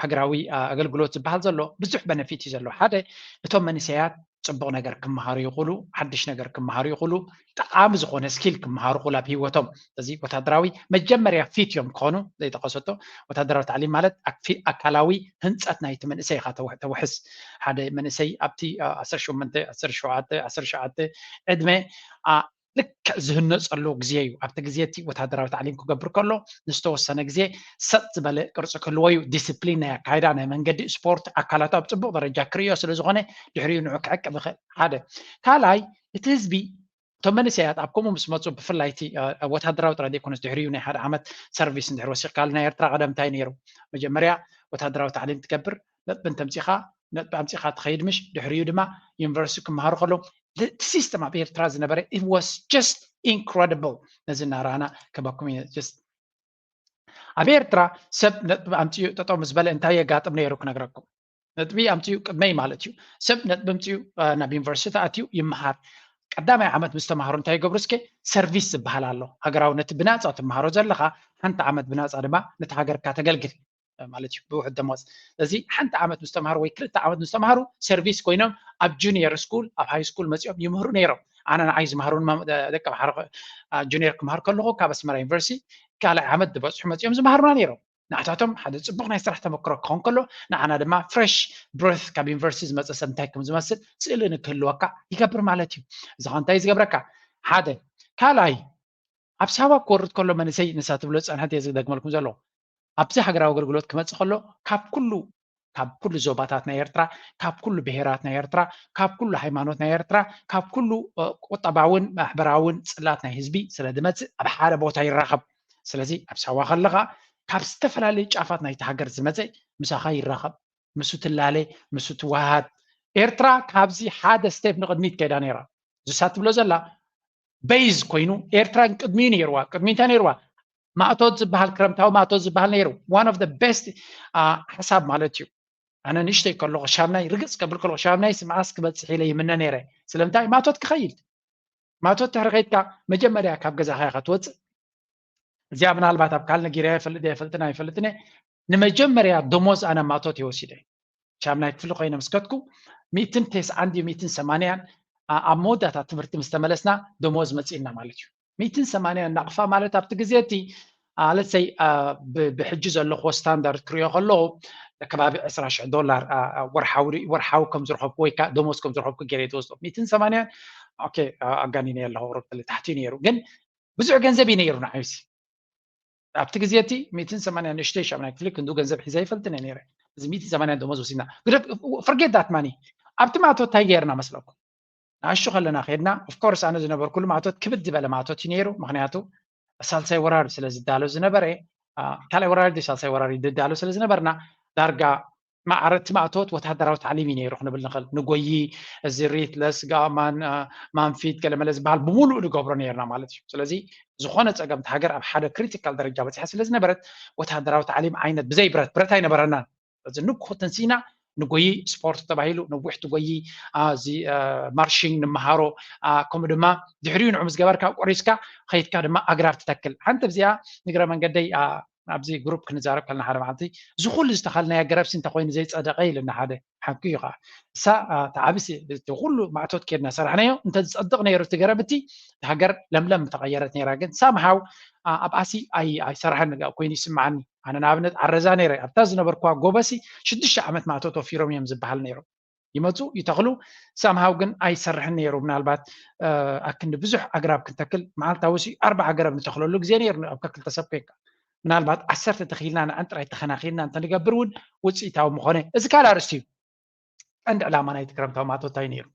ሃገራዊ ኣገልግሎት ዝበሃል ዘሎ ብዙሕ በነፊት እዩ ዘለዎ። ሓደ፣ እቶም መንእሰያት ፅቡቕ ነገር ክመሃሩ ይኽእሉ፣ ሓድሽ ነገር ክመሃሩ ይኽእሉ፣ ጠቓሚ ዝኾነ ስኪል ክመሃሩ ይኽእሉ ኣብ ህይወቶም። እዚ ወታደራዊ መጀመርያ ፊት እዮም ክኾኑ። ዘይጠቐሰቶ ወታደራዊ ታዕሊም ማለት ኣካላዊ ህንፀት ናይቲ መንእሰይ ኢኻ ተውሕስ። ሓደ መንእሰይ ኣብቲ ዓሰርተ ሸሞንተ፣ ዓሰርተ ሸውዓተ፣ ዓሰርተ ሸውዓተ ዕድመ ልክዕ ዝህነፀሉ ግዜ እዩ። ኣብቲ ግዜ እቲ ወታደራዊ ታዕሊም ክገብር ከሎ ንዝተወሰነ ግዜ ሰጥ ዝበለ ቅርፂ ክህልዎ እዩ። ዲስፕሊን ናይ ኣካይዳ፣ ናይ መንገዲ፣ ስፖርት ኣካላቱ ኣብ ፅቡቕ ደረጃ ክርእዮ ስለ ዝኾነ ድሕሪኡ ንዑ ክዕቅብ ይኽእል። ሓደ። ካልኣይ፣ እቲ ህዝቢ እቶም መንእሰያት ኣብ ከምኡ ምስ መፁ ብፍላይ እቲ ወታደራዊ ጥራይ ዘይኮነስ ድሕሪኡ ናይ ሓደ ዓመት ሰርቪስ እንድሕር ወሲኽካሉ ናይ ኤርትራ ቀደም እንታይ ነይሩ? መጀመርያ ወታደራዊ ታዕሊም ትገብር፣ ነጥቢ እንተምፂኻ ነጥቢ ኣምፂኻ ትኸይድ ምሽ ድሕሪኡ ድማ ዩኒቨርሲቲ ክመሃሩ ከለዉ እቲ ሲስተም ኣብ ኤርትራ ዝነበረ it was just incredible። ነዚ እናረኣና ከበኩም እየ just ኣብ ኤርትራ ሰብ ነጥቢ ኣምፅኡ ጠጠው ምስ በለ እንታይ የጋጥም ነይሩ ክነግረኩም። ነጥቢ ኣምፅኡ ቅድመይ ማለት እዩ። ሰብ ነጥቢ ኣምፅኡ ናብ ዩኒቨርሲቲ ኣትዩ ይመሃር። ቀዳማይ ዓመት ምስ ተምሃሩ እንታይ ይገብሩ እስከ ሰርቪስ ዝበሃል ኣሎ። ሃገራዊ ነቲ ብናፃ ትመሃሮ ዘለኻ ሓንቲ ዓመት ብናፃ ድማ ነቲ ሃገርካ ተገልግል ማለት እዩ ብውሕድ ደሞዝ። ስለዚ ሓንቲ ዓመት ምስ ተምሃሩ ወይ ክልተ ዓመት ምስ ተምሃሩ ሰርቪስ ኮይኖም ኣብ ጁኒየር ስኩል ኣብ ሃይ ስኩል መፂኦም ይምህሩ ነይሮም። ኣነ ንዓይ ዝመሃሩን ደቂ ኣምሓሩ ጁኒየር ክመሃር ከለኹ ካብ ኣስመራ ዩኒቨርሲቲ ካልኣይ ዓመት ዝበፅሑ መፂኦም ዝመሃሩና ነይሮም። ንዓታቶም ሓደ ፅቡቕ ናይ ስራሕ ተመክሮ ክኸውን ከሎ ንዓና ድማ ፍሬሽ ብሬት ካብ ዩኒቨርሲቲ ዝመፀ ሰብ እንታይ ከም ዝመስል ስእሊ ንክህልወካ ይገብር ማለት እዩ። እዚ ኸ እንታይ ዝገብረካ? ሓደ። ካልኣይ ኣብ ሳዋ ክወርድ ከሎ መንእሰይ ንሳ ትብሎ ዝፀንሐት እየ ዝደግመልኩም ዘለኹ። ኣብዚ ሃገራዊ ኣገልግሎት ክመፅእ ከሎ ካብ ኩሉ ካብ ኩሉ ዞባታት ናይ ኤርትራ፣ ካብ ኩሉ ብሄራት ናይ ኤርትራ፣ ካብ ኩሉ ሃይማኖት ናይ ኤርትራ፣ ካብ ኩሉ ቁጠባውን ማሕበራውን ፅላት ናይ ህዝቢ ስለ ዝመፅእ ኣብ ሓደ ቦታ ይራኸብ። ስለዚ ኣብ ሳዋ ከለኻ ካብ ዝተፈላለዩ ጫፋት ናይቲ ሃገር ዝመፀ ምሳኻ ይራኸብ፣ ምስ ትላለ፣ ምስ ትወሃሃድ። ኤርትራ ካብዚ ሓደ ስቴፕ ንቕድሚት ከይዳ ነይራ። ዝሳ ትብሎ ዘላ ቤዝ ኮይኑ ኤርትራ ቅድሚኡ ነይርዋ። ቅድሚ እንታይ ነይርዋ? ማእቶት ዝበሃል ክረምታዊ ማእቶት ዝበሃል ነይሩ። One of the best ሓሳብ ማለት እዩ። ኣነ ንእሽተይ ከለኹ ሻምናይ ርግፅ ከብል ከለኹ ሻምናይ ስምዓስ ክበፅሕ ኢለ ይምነ ነይረ። ስለምንታይ? ማእቶት ክኸይድ ማቶት ድሕሪ ከይድካ መጀመርያ ካብ ገዛኻ ኢኻ ትወፅእ። እዚኣ ምናልባት ኣብ ካል ነጊረ ይፈልጥ ይፈልጥን ኣይፈልጥን እየ። ንመጀመርያ ደሞዝ ኣነ ማቶት ይወሲደ ሻምናይ ክፍሊ ኮይነ ምስ ከድኩ ሚእትን ተስዓን ድዩ ሚእትን ሰማንያን ኣብ መወዳእታ ትምህርቲ ምስ ተመለስና ደሞዝ መፂእና ማለት እዩ። ሚእትን ሰማንያን ናቕፋ ማለት ኣብቲ ግዜ እቲ ለሰይ ብሕጂ ዘለኹዎ ስታንዳርድ ክሪኦ ከለኹ ከባቢ ዕስራ ሽሕ ዶላር ወርሓዊ ከም ዝረኸብኩ ወይ ከዓ ደሞዝ ከም ዝረኸብኩ ገይረ ትወስዶ። ሚእትን ሰማንያን ኣጋኒነ ኣለኹ፣ ቁሩብ ትሕቲ ነይሩ፣ ግን ብዙሕ ገንዘብ እዩ ነይሩ ንዓይሲ ኣብቲ ግዜ እቲ ሚእትን ሰማንያን ንእሽተይ ሻምናይ ክፍሊ ክንዱ ገንዘብ ሒዘ ይፈልጥን እየ ነይረ። እዚ ሚእትን ሰማንያን ደሞዝ ወሲድና forget that money። ኣብቲ ማቶት እንታይ ገይርና መስለኩም? ንኣሽቱ ከለና ከድና ኦፍኮርስ ኣነ ዝነበርኩሉ ማቶት ክብድ ዝበለ ማቶት እዩ ነይሩ። ምክንያቱ ሳልሳይ ወራር ስለ ዝዳሎ ዝነበረ ካልኣይ ወራር ሳልሳይ ወራር ዝዳሎ ስለ ዝነበርና ዳርጋ ማዕረቲ ማእቶት ወታደራዊ ታዕሊም እዩ ነይሩ ክንብል ንኽእል። ንጎዪ፣ እዚ ሪትለስ፣ ጋማን ማንፊት ገለመለ ዝበሃል ብምሉእ ንገብሮ ነርና ማለት እዩ። ስለዚ ዝኾነ ፀገምቲ ሃገር ኣብ ሓደ ክሪቲካል ደረጃ በፂሓ ስለ ዝነበረት ወታደራዊ ታዕሊም ዓይነት ብዘይ ብረት ብረት ኣይነበረናን። እዚ ንኩ ተንሲና ንጎዪ ስፖርት ተባሂሉ ነዊሕ ትጎዪ፣ እዚ ማርሽንግ ንመሃሮ፣ ከምኡ ድማ ድሕሪኡ ንዑ ምስ ገበርካ ቆሪስካ ከይድካ ድማ ኣግራብ ትተክል። ሓንቲ ኣብዚኣ ንግረ መንገደይ ኣብዚ ግሩፕ ክንዛረብ ከለና ሓደ መዓልቲ እዚ ኩሉ ዝተኸልናዮ ገረብሲ እንተኮይኑ ዘይፀደቀ ኢሉና ሓደ ሓቂ እዩ ከዓ እሳ ተዓብሲ እቲ ኩሉ ማእቶት ኬድና ሰራሕናዮ እንተዝፀድቕ ነይሩ እቲ ገረብ እቲ ሃገር ለምለም ተቐየረት ነይራ። ግን ሳምሃው ኣብኣሲ ኣይሰራሕን ኮይኑ ይስማዓኒ። ኣነ ንኣብነት ዓረዛ ነይረ ኣብታ ዝነበርኩዋ ጎበሲ ሽዱሽተ ዓመት ማእቶት ወፊሮም እዮም ዝበሃል ነይሮም። ይመፁ ይተኽሉ ሳምሃው ግን ኣይሰርሕን ነይሩ። ምናልባት ኣክንዲ ብዙሕ ኣግራብ ክንተክል መዓልታዊ ሲ ኣርባዓ ገረብ ንተኽለሉ ግዜ ነይሩ ኣብ ከክልተ ሰብ ኮይንካ ምናልባት ዓሰርተ ተኺልና ንዓን ጥራይ ተኸናኺልና እንተንገብር እውን ውፅኢታዊ ምኾነ። እዚ ካልእ ኣርእስቲ እዩ። ቀንዲ ዕላማ ናይቲ ክረምታዊ ማእቶት እንታይ ነይሩ?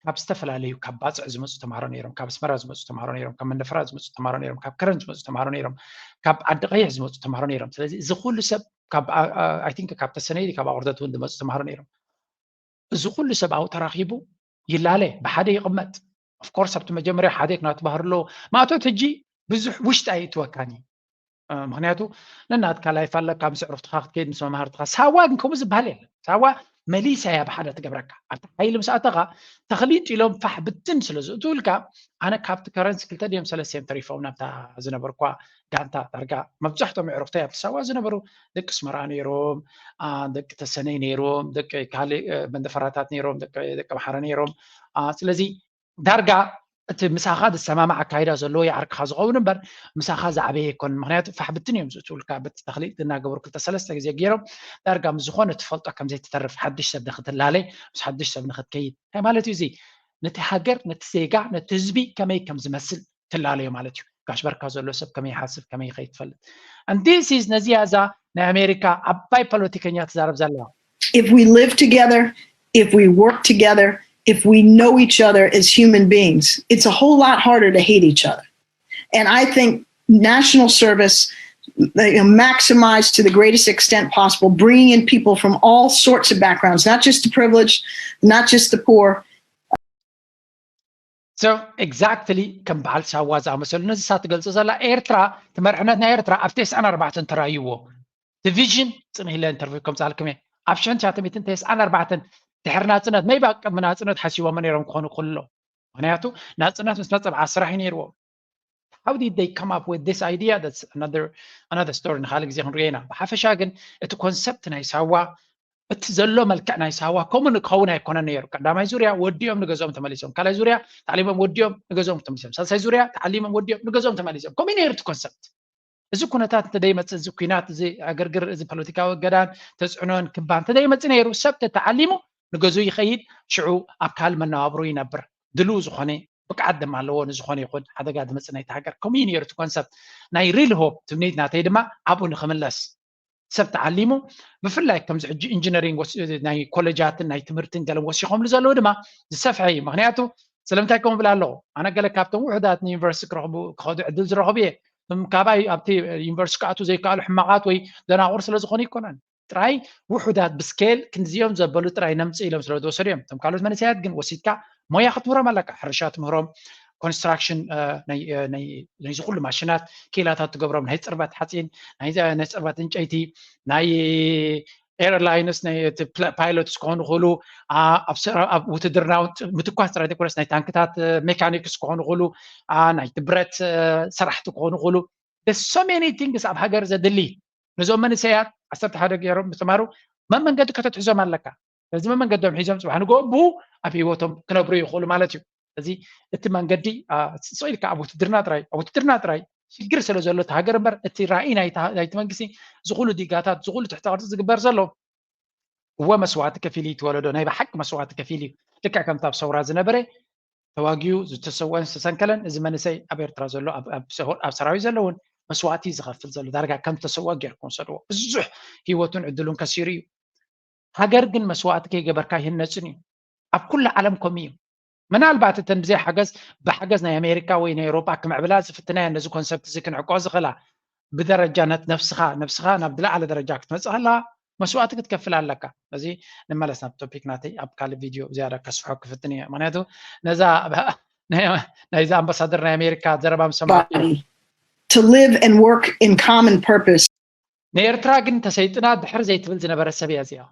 ካብ ዝተፈላለዩ ካብ ባፅዕ ዝመፁ ተምሃሮ ነይሮም፣ ካብ ኣስመራ ዝመፁ ተምሃሮ ነይሮም፣ ካብ መንደፈራ ዝመፁ ተምሃሮ ነይሮም፣ ካብ ከረን ዝመፁ ተምሃሮ ነይሮም፣ ካብ ዓዲ ቀይሕ ዝመፁ ተምሃሮ ነይሮም። ስለዚ እዚ ኩሉ ሰብ ካብ I think ካብ ተሰነይ ካብ ኣቑርደት እውን ዝመፁ ተምሃሮ ነይሮም። እዚ ኩሉ ሰብ ኣብኡ ተራኺቡ ይላለ፣ ብሓደ ይቕመጥ። ኦፍኮርስ ኣብቲ መጀመርያ ሓደ ክናቱ ባህሪ ኣለዎ። ማእቶት ሕጂ ብዙሕ ውሽጢ ኣይእትወካን እዩ። ምክንያቱ ነናትካ ላይፍ ኣለካ፣ ምስ ዕሩኽትኻ ክትከይድ፣ ምስ መምሃርትኻ። ሳዋ ግን ከምኡ ዝበሃል የለን። ሳዋ መሊሳ እያ ብሓደ ትገብረካ። ኣብቲ ሓይሊ ምስ ኣተኻ ተኽሊጥ ኢሎም ፋሕ ብትን ስለ ዝእትውልካ፣ ኣነ ካብቲ ከረንስ ክልተ ድዮም ሰለስተ እዮም ተሪፎም ናብታ ዝነበርኳ ጋንታ ዳርጋ መብዛሕቶም ኣዕሩኽተይ ኣብቲ ሳዋ ዝነበሩ ደቂ ኣስመራ ነይሮም፣ ደቂ ተሰነይ ነይሮም፣ ደቂ ካልእ መንደፈራታት ነይሮም፣ ደቂ ኣምሓራ ነይሮም። ስለዚ ዳርጋ እቲ ምሳኻ ዝሰማማዕ ኣካይዳ ዘለዎ ይዓርክኻ ዝኸውን እምበር ምሳኻ ዝዓበየ ኣይኮንን። ምክንያቱ ፋሕ ብትን እዮም ዝእትውልካ። በቲ ተኽሊጥ እናገበሩ ክልተ ሰለስተ ግዜ ገይሮም ዳርጋ ምስ ዝኾነ ትፈልጦ ከምዘይትተርፍ ሓድሽ ሰብ ንክትላለይ ምስ ሓድሽ ሰብ ንክትከይድ እንታይ ማለት እዩ እዚ? ነቲ ሃገር፣ ነቲ ዜጋ፣ ነቲ ህዝቢ ከመይ ከም ዝመስል ትላለዮ ማለት እዩ። ጋሽ በርካ ዘሎ ሰብ ከመይ ይሓስብ ከመይ ይኸይድ ትፈልጥ። And this is ነዚያ እዛ ናይ ኣሜሪካ ዓባይ ፖለቲከኛ ትዛረብ ዘላ። If we live together, if we work together, if we know each other as human beings, it's a whole lot harder to hate each other. And I think national service you know, maximized to the greatest extent possible, bringing in people from all sorts of backgrounds, not just the privileged, not just the poor. So exactly ከም በዓል ሳዋ ዝኣመሰሉ ነዚ ሳ ትገልጾ ዘላ ኤርትራ ትመርሕነት ናይ ኤርትራ ኣብ ተስዓን ኣርባዕተን ተራይዎ ዲቪዥን ጽንሕ ኢለ ኢንተርቪው ከምጻልኩም እየ ኣብ ሽሕን ትሽዓተ ሚእትን ተስዓን ኣርባዕተን ድሕሪ ናጽነት maybe ቅድሚ ናጽነት ሓሲቦሞ ነይሮም ክኾኑ ክሎ ምክንያቱ ናጽነት ምስ መጸ ብዓ ስራሕ እዩ ነይርዎም how did they come up with this idea that's another another story ንካልእ ግዜ ክንሪኦ ኢና ብሓፈሻ ግን እቲ ኮንሰፕት ናይ ሳዋ እቲ ዘሎ መልክዕ ናይ ሳዋ ከምኡ ክኸውን ኣይኮነን ነይሩ ቀዳማይ ዙርያ ወዲኦም ንገዝኦም ተመሊሶም ካልኣይ ዙርያ ታዕሊሞም ወዲኦም ንገዝኦም ተመሊሶም ሳልሳይ ዙርያ ታዕሊሞም ወዲኦም ንገዝኦም ተመሊሶም ከምኡ ነይሩ እቲ ኮንሰፕት እዚ ኩነታት እንተደይመፅእ እዚ ኩናት እዚ ዕግርግር እዚ ፖለቲካዊ እገዳን ተፅዕኖን ክባን እንተደይመፅእ ነይሩ ሰብ ተተዓሊሙ ንገዝኡ ይኸይድ ሽዑ ኣብ ካልእ መነባብሮ ይነብር ድልው ዝኾነ ብቅዓት ድማ ኣለዎ ንዝኾነ ይኹን ሓደጋ ዝመፅእ ናይቲ ሃገር ከምኡ እዩ ነይሩ እቲ ኮንሰፕት ናይ real hope ትምኒት ናተይ ድማ ኣብኡ ንክምለስ ሰብ ተዓሊሙ ብፍላይ ከምዚ ሕጂ ኢንጂነሪንግ ናይ ኮሌጃትን ናይ ትምህርትን ገለን ወሲኾምሉ ዘለዉ ድማ ዝሰፍሐ እዩ ምክንያቱ ስለምንታይ ከም ብል ኣለኹ ኣነ ገለ ካብቶም ውሑዳት ንዩኒቨርሲቲ ክረኽቡ ክኸዱ ዕድል ዝረኽቡ እየ እም ካባይ ኣብቲ ዩኒቨርሲቲ ክኣቱ ዘይከኣሉ ሕማቓት ወይ ደናቑር ስለ ዝኾኑ ይኮነን ጥራይ ውሑዳት ብስኬል ክንዲዚኦም ዘበሉ ጥራይ ነምፅእ ኢሎም ስለ ዝወሰዱ እዮም እቶም ካልኦት መንእሰያት ግን ወሲድካ ሞያ ክትምህሮም ኣለካ ሕርሻ ትምህሮም ኮንስትራክሽን ናይዚ ኩሉ ማሽናት ክኢላታት ትገብሮም ናይ ፅርበት ሓፂን ናይ ፅርበት እንጨይቲ ናይ ኤርላይንስ ናይ ፓይሎትስ ክኾኑ ይኽእሉ፣ ኣብ ውትድርና ምትኳስ ጥራይ ዘይኮነስ ናይ ታንክታት ሜካኒክስ ክኾኑ ይኽእሉ፣ ናይቲ ብረት ሰራሕቲ ክኾኑ ይኽእሉ። So many things ኣብ ሃገር ዘድሊ። ነዞም መንእሰያት ዓሰርተ ሓደ ገይሮም ዝተማሩ መመንገዲ ከተትሕዞም ኣለካ። ስለዚ መመንገዶም ሒዞም ፅባሕ ንግሆ ብኡ ኣብ ህይወቶም ክነብሩ ይኽእሉ ማለት እዩ። ስለዚ እቲ መንገዲ ስቕ ኢልካ ኣብ ውትድርና ጥራይ ኣብ ውትድርና ጥራይ ሽግር ስለ ዘሎ እቲ ሃገር እምበር እቲ ራእይ ናይቲ መንግስቲ ዝኹሉ ዲጋታት ዝኹሉ ትሕተ ቅርፂ ዝግበር ዘሎ እወ መስዋዕቲ ከፊሉ እዩ። እቲ ወለዶ ናይ ብሓቂ መስዋዕቲ ከፊሉ እዩ። ልክዕ ከምቲ ኣብ ሰውራ ዝነበረ ተዋጊኡ ዝተሰወአን ዝተሰንከለን እዚ መንእሰይ ኣብ ኤርትራ ዘሎ ኣብ ሰራዊት ዘለውን መስዋዕቲ ዝኸፍል ዘሎ ዳርጋ ከም ተሰወአ ጌርኩም ሰድዎ ብዙሕ ህይወቱን ዕድሉን ከሲሩ እዩ። ሃገር ግን መስዋዕቲ ከይገበርካ ይህነፅን እዩ። ኣብ ኩሉ ዓለም ከምኡ እዩ። ምናልባት እተን ብዘይ ሓገዝ ብሓገዝ ናይ ኣሜሪካ ወይ ናይ ኤውሮጳ ክምዕብላ ዝፍትናዮ ነዚ ኮንሰፕት እዚ ክንዕቆ ዝኽእላ ብደረጃ ነፍስኻ ነብስኻ ናብ ዝለዓለ ደረጃ ክትመፅእ ከላ መስዋዕቲ ክትከፍል ኣለካ። እዚ ንመለስ ናብ ቶፒክ ናተይ ኣብ ካልእ ቪድዮ ዝያዳ ከስፍሖ ክፍትን እየ። ምክንያቱ ነዛ ናይዛ ኣምባሳደር ናይ ኣሜሪካ ዘረባ ምስ ሰማዕኩ to live and work in common purpose. ንኤርትራ ግን ተሰይጥና ድሕር ዘይትብል ዝነበረ ሰብ እያ እዚኣ።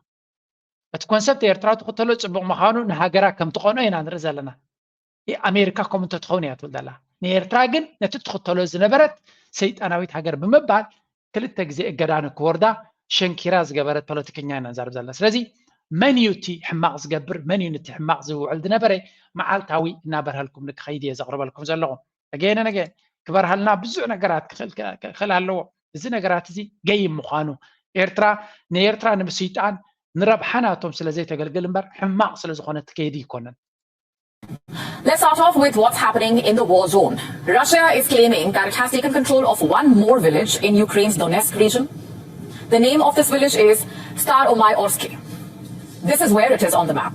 እቲ ኮንሰፕት ኤርትራ ትኽተሎ ፅቡቕ ምዃኑ ንሃገራ ከም ትቐንኦ ኢና ንርኢ ዘለና። ኣሜሪካ ከምኡ እንተትኸውን እያ ትብል ዘላ። ንኤርትራ ግን ነቲ ትኽተሎ ዝነበረት ሰይጣናዊት ሃገር ብምባል ክልተ ግዜ እገዳ ንክወርዳ ሸንኪራ ዝገበረት ፖለቲከኛ ኢና ንዛረብ ዘለና። ስለዚ መን እዩ እቲ ሕማቕ ዝገብር፣ መን እዩ ነቲ ሕማቕ ዝውዕል ዝነበረ መዓልታዊ እናበርሀልኩም ንክኸይድ እየ ዘቕርበልኩም ዘለኹ። ኣገየነ ነገ ክበርሃልና ብዙሕ ነገራት ክኽእል ኣለዎ። እዚ ነገራት እዚ ገይም ምዃኑ ኤርትራ ንኤርትራ ንምስይጣን ንረብሓ ናቶም ስለ ዘይተገልግል እምበር ሕማቕ ስለ ዝኾነ ትከይዲ ይኮነን። Let's start off with what's happening in the war zone. Russia is claiming that it has taken control of one more village in Ukraine's Donetsk region. The name of this village is Staromai-Orsky. This is where it is on the map.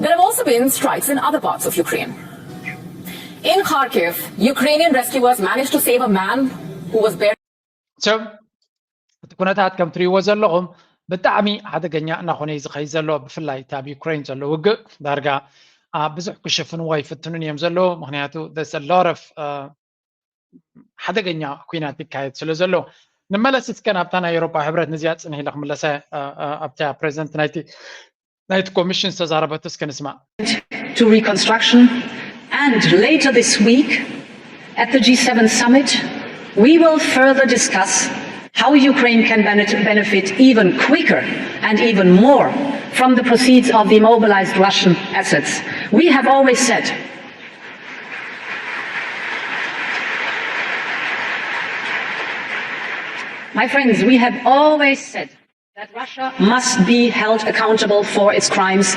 There have also been strikes in other parts of Ukraine. In Kharkiv, Ukrainian rescuers managed to save a man who was buried. እቲ ኩነታት ከም ትሪእዎ ዘለኹም ብጣዕሚ ሓደገኛ እናኾነ እዩ ዝኸይድ ዘሎ። ብፍላይ እቲ ኣብ ዩክሬን ዘሎ ውግእ ዳርጋ ብዙሕ ክሽፍንዎ ኣይፍትኑን እዮም ዘለዉ። ምክንያቱ lot of ሓደገኛ ኩናት ይካየድ ስለ ዘሎ። ንመለስ እስከ ናብታ ናይ ኤውሮፓ ሕብረት፣ ነዚኣ ፅንሕ ኢለ ክምለሰ ኣብታ ፕሬዚደንት ናይቲ ናይቲ ኮሚሽን ዝተዛረበቶ እስከ ንስማዕ። to reconstruction, and later this week at the G seven summit we will further discuss how Ukraine can benefit even quicker and even more from the proceeds of the immobilized Russian assets. We have always said, my friends, we have always said that Russia must be held accountable for its crimes,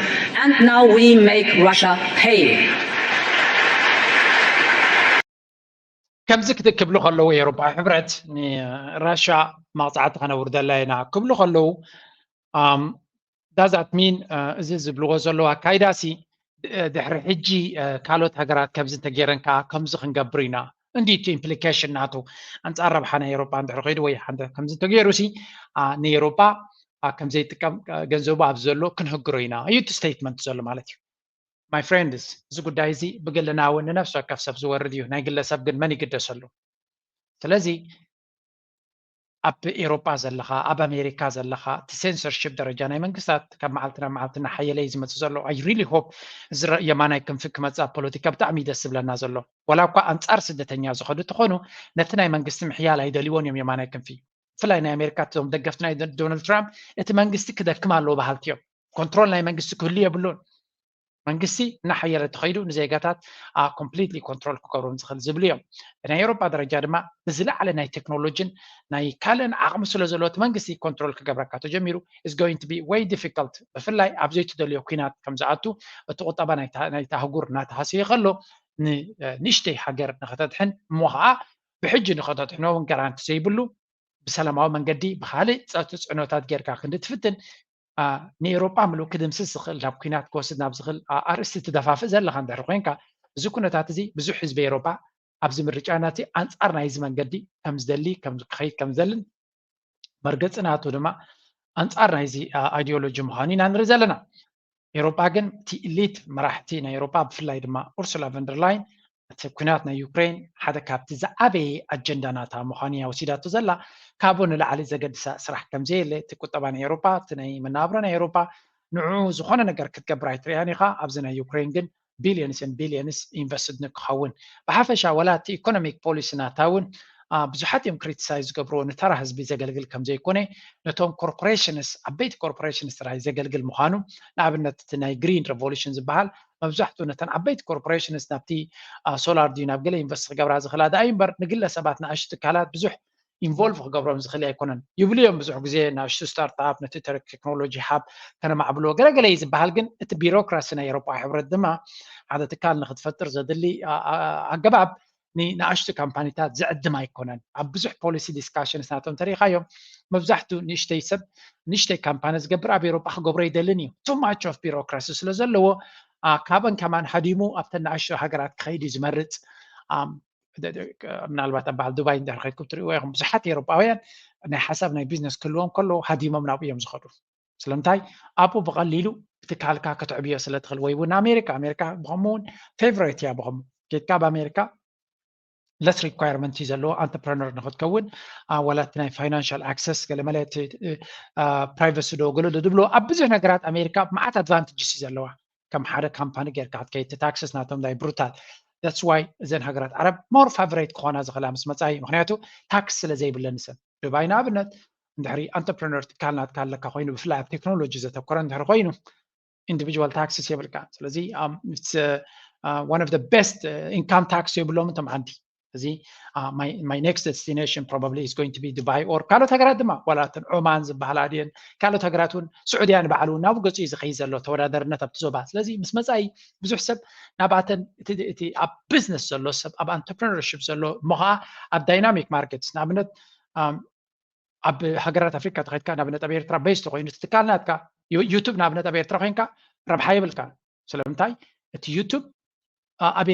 and now we make Russia pay. ከምዚ ክብል ከለዉ የውሮፓዊ ሕብረት ንራሻ መቕፃዕቲ ከነውርደላ ኢና ክብሉ ከለዉ does that mean እዚ ዝብልዎ ዘለዉ ኣካይዳ ሲ ድሕሪ ሕጂ ካልኦት ሃገራት ከምዚ እንተገይረን ከዓ ከምዚ ክንገብር ኢና እንዲ እቲ ኢምፕሊኬሽን ናቱ ኣንፃር ረብሓ ናይ ኤውሮጳ እንድሕር ከይዱ ወይ ሓንደ ከምዚ እንተገይሩ ሲ ንኤውሮጳ ከም ዘይጥቀም ገንዘቡ ኣብ ዘሎ ክንህግሮ ኢና እዩ እቲ ስቴትመንት ዘሎ ማለት እዩ። My friends እዚ ጉዳይ እዚ ብግልና እውን ንነፍሲ ወከፍ ሰብ ዝወርድ እዩ። ናይ ግለሰብ ግን መን ይግደሰሉ? ስለዚ ኣብ ኤውሮጳ ዘለኻ ኣብ ኣሜሪካ ዘለኻ እቲ ሴንሰርሺፕ ደረጃ ናይ መንግስታት ካብ መዓልቲ ናብ መዓልቲ እናሓየለ እዩ ዝመፅእ ዘሎ። I really hope እዚ የማናይ ክንፊ ክመፅእ ኣብ ፖለቲካ ብጣዕሚ እዩ ደስ ዝብለና ዘሎ። ዋላ እኳ ኣንፃር ስደተኛ ዝኸዱ እንተኾኑ ነቲ ናይ መንግስቲ ምሕያል ኣይደልይዎን እዮም የማናይ ክንፊ። ብፍላይ ናይ ኣሜሪካ እቶም ደገፍቲ ናይ ዶናልድ ትራምፕ እቲ መንግስቲ ክደክም ኣለዎ በሃልቲ እዮም። ኮንትሮል ናይ መንግስቲ ክህሉ የብሉን። መንግስቲ እናሓየለ ተኸይዱ ንዜጋታት ኮምፕሊትሊ ኮንትሮል ክገብሮም ዝኽእል ዝብሉ እዮም። ብናይ ኤውሮጳ ደረጃ ድማ ብዝለዓለ ናይ ቴክኖሎጂን ናይ ካልእን ዓቕሚ ስለ ዘለዎ እቲ መንግስቲ ኮንትሮል ክገብረካ ተጀሚሩ is going to be way difficult። ብፍላይ ኣብ ዘይትደልዮ ኲናት ከም ዝኣቱ እቲ ቁጠባ ናይቲ ኣህጉር እናተሃሰየ ከሎ ንንእሽተይ ሃገር ንኸተድሕን እሞ ከዓ ብሕጂ ንኸተድሕኖ እውን ጋራንቲ ዘይብሉ ብሰላማዊ መንገዲ ብካልእ ጸጥጽዕኖታት ጌርካ ክንዲ ትፍትን ንኤውሮጳ ምሉእ ክድምስስ ዝኽእል ናብ ኲናት ክወስድ ናብ ዝኽእል ኣርእስቲ ትደፋፍእ ዘለኻ እንድሕር ኮይንካ እዚ ኩነታት እዚ ብዙሕ ህዝቢ ኤውሮጳ ኣብዚ ምርጫ ናቲ ኣንጻር ናይዚ መንገዲ ከም ዝደሊ ከም ክኸይድ ከም ዝደልን መርገጺ ናቱ ድማ ኣንጻር ናይዚ ኣይዲዮሎጂ ምዃኑ ኢና ንርኢ ዘለና። ኤውሮጳ ግን እቲ ኢሊት መራሕቲ ናይ ኤውሮጳ ብፍላይ ድማ ኡርሱላ ቨንደርላይን እቲ ኩናት ናይ ዩክሬን ሓደ ካብቲ ዝዓበየ ኣጀንዳ ናታ ምዃኑ እያ ወሲዳቶ ዘላ። ካብኡ ንላዕሊ ዘገድሳ ስራሕ ከምዘየለ፣ እቲ ቁጠባ ናይ ኤውሮጳ፣ እቲ ናይ መነባብሮ ናይ ኤውሮጳ፣ ንዕኡ ዝኾነ ነገር ክትገብር ኣይትርእያን ኢኻ። ኣብዚ ናይ ዩክሬን ግን billions and billions ኢንቨስትድ ንክኸውን፣ ብሓፈሻ ወላ እቲ ኢኮኖሚክ ፖሊሲ ናታ እውን ብዙሓት እዮም ክሪቲሳይዝ ዝገብርዎ፣ ንተራ ህዝቢ ዘገልግል ከምዘይኮነ፣ ነቶም ኮርፖሬሽንስ፣ ዓበይቲ ኮርፖሬሽንስ ጥራይ ዘገልግል ምዃኑ። ንኣብነት እቲ ናይ ግሪን ሬቮሉሽን ዝበሃል መብዛሕትኡ ነተን ዓበይቲ ኮርፖሬሽንስ ናብቲ ሶላር ድዩ ናብ ገለ ኢንቨስት ክገብራ ዝኽእላ ደኣ እዩ እምበር፣ ንግለ ሰባት ንኣሽቱ ትካላት ብዙሕ ኢንቮልቭ ክገብሮም ዝኽእል ኣይኮነን። ይብሉ እዮም ብዙሕ ግዜ ንኣሽቱ ስታርትኣፕ ነቲ ቴክኖሎጂ ሃብ ከነማዕብሎ ገለገለ እዩ ዝበሃል፣ ግን እቲ ቢሮክራሲ ናይ ኤውሮጳ ሕብረት ድማ ሓደ ትካል ንክትፈጥር ዘድሊ ኣገባብ ንኣሽቱ ካምፓኒታት ዝዕድም ኣይኮነን። ኣብ ብዙሕ ፖሊሲ ዲስካሽንስ ናቶም ተሪኻዮም፣ መብዛሕትኡ ንእሽተይ ሰብ ንእሽተይ ካምፓኒ ዝገብር ኣብ ኤውሮጳ ክገብሮ ይደልን እዩ። ቱ ማች ኦፍ ቢሮክራሲ ስለ ዘለዎ፣ ካብን ከማን ሃዲሙ ኣብተን ንኣሽቱ ሃገራት ክኸይድ እዩ ዝመርጽ። ምናልባት ኣብ በዓል ዱባይ እንድሕር ከይድኩም ትርእይዎ ኢኹም፣ ብዙሓት ኤውሮጳውያን ናይ ሓሳብ ናይ ቢዝነስ ክህልዎም ከሎ ሃዲሞም ናብኡ እዮም ዝኸዱ። ስለምንታይ? ኣብኡ ብቐሊሉ ብትካልካ ክትዕብዮ ስለ ትኽእል፣ ወይ እውን ኣሜሪካ፣ ኣሜሪካ ብኸምኡ እውን ፌቨሬት እያ። ብኸምኡ ጌትካ ኣብ ኣሜሪካ ለስ ሪኳየርመንት እዩ ዘለዎ ኣንተርፕረነር ንክትከውን። ወላ እቲ ናይ ፋይናንሻል ኣክሰስ ገለመለ ፕራይቨሲ ዶ ገለ ዶ ዝብሎ ኣብ ብዙሕ ነገራት ኣሜሪካ መዓት ኣድቫንቴጅስ እዩ ዘለዋ። ከም ሓደ ካምፓኒ ጌርካ ክትከይድ፣ እቲ ታክስስ ናቶም ዳይ ብሩታል። That's why እዘን ሃገራት ዓረብ ሞር ፋቨሬት ክኾና ዝኽእላ ምስ መጻኢ፣ ምክንያቱ ታክስ ስለ ዘይብለን። ሰብ ዱባይ ንኣብነት እንድሕሪ ኣንተርፕረነር ትካል ናትካ ኣለካ ኮይኑ፣ ብፍላይ ኣብ ቴክኖሎጂ ዘተኮረ እንድሕሪ ኮይኑ፣ ኢንዲቪጁዋል ታክስስ የብልካ። ስለዚ one of the best income tax የብሎም እቶም ዓዲ። እዚ my next destination probably is going to be Dubai or ካልኦት ሃገራት ድማ፣ ዋላ እተን ዖማን ዝበሃላ ድየን፣ ካልኦት ሃገራት እውን፣ ስዑድያ ንባዕሉ እውን ናብኡ ገጹ እዩ ዝኸይድ ዘሎ ተወዳደርነት ኣብቲ ዞባ። ስለዚ ምስ መጻኢ ብዙሕ ሰብ ናብኣተን እቲ ኣብ ቢዝነስ ዘሎ ሰብ፣ ኣብ ኣንተርፕረነርሺፕ ዘሎ፣ እሞ ከዓ ኣብ ዳይናሚክ ማርኬትስ፣ ንኣብነት ኣብ ሃገራት ኣፍሪካ ተኸድካ፣ ንኣብነት ኣብ ኤርትራ ቤዝ ተኮይኑ ትትካል ናትካ ዩቱብ ንኣብነት ኣብ ኤርትራ ኮይንካ ረብሓ የብልካ። ስለምንታይ? እቲ ዩቱብ ኣብ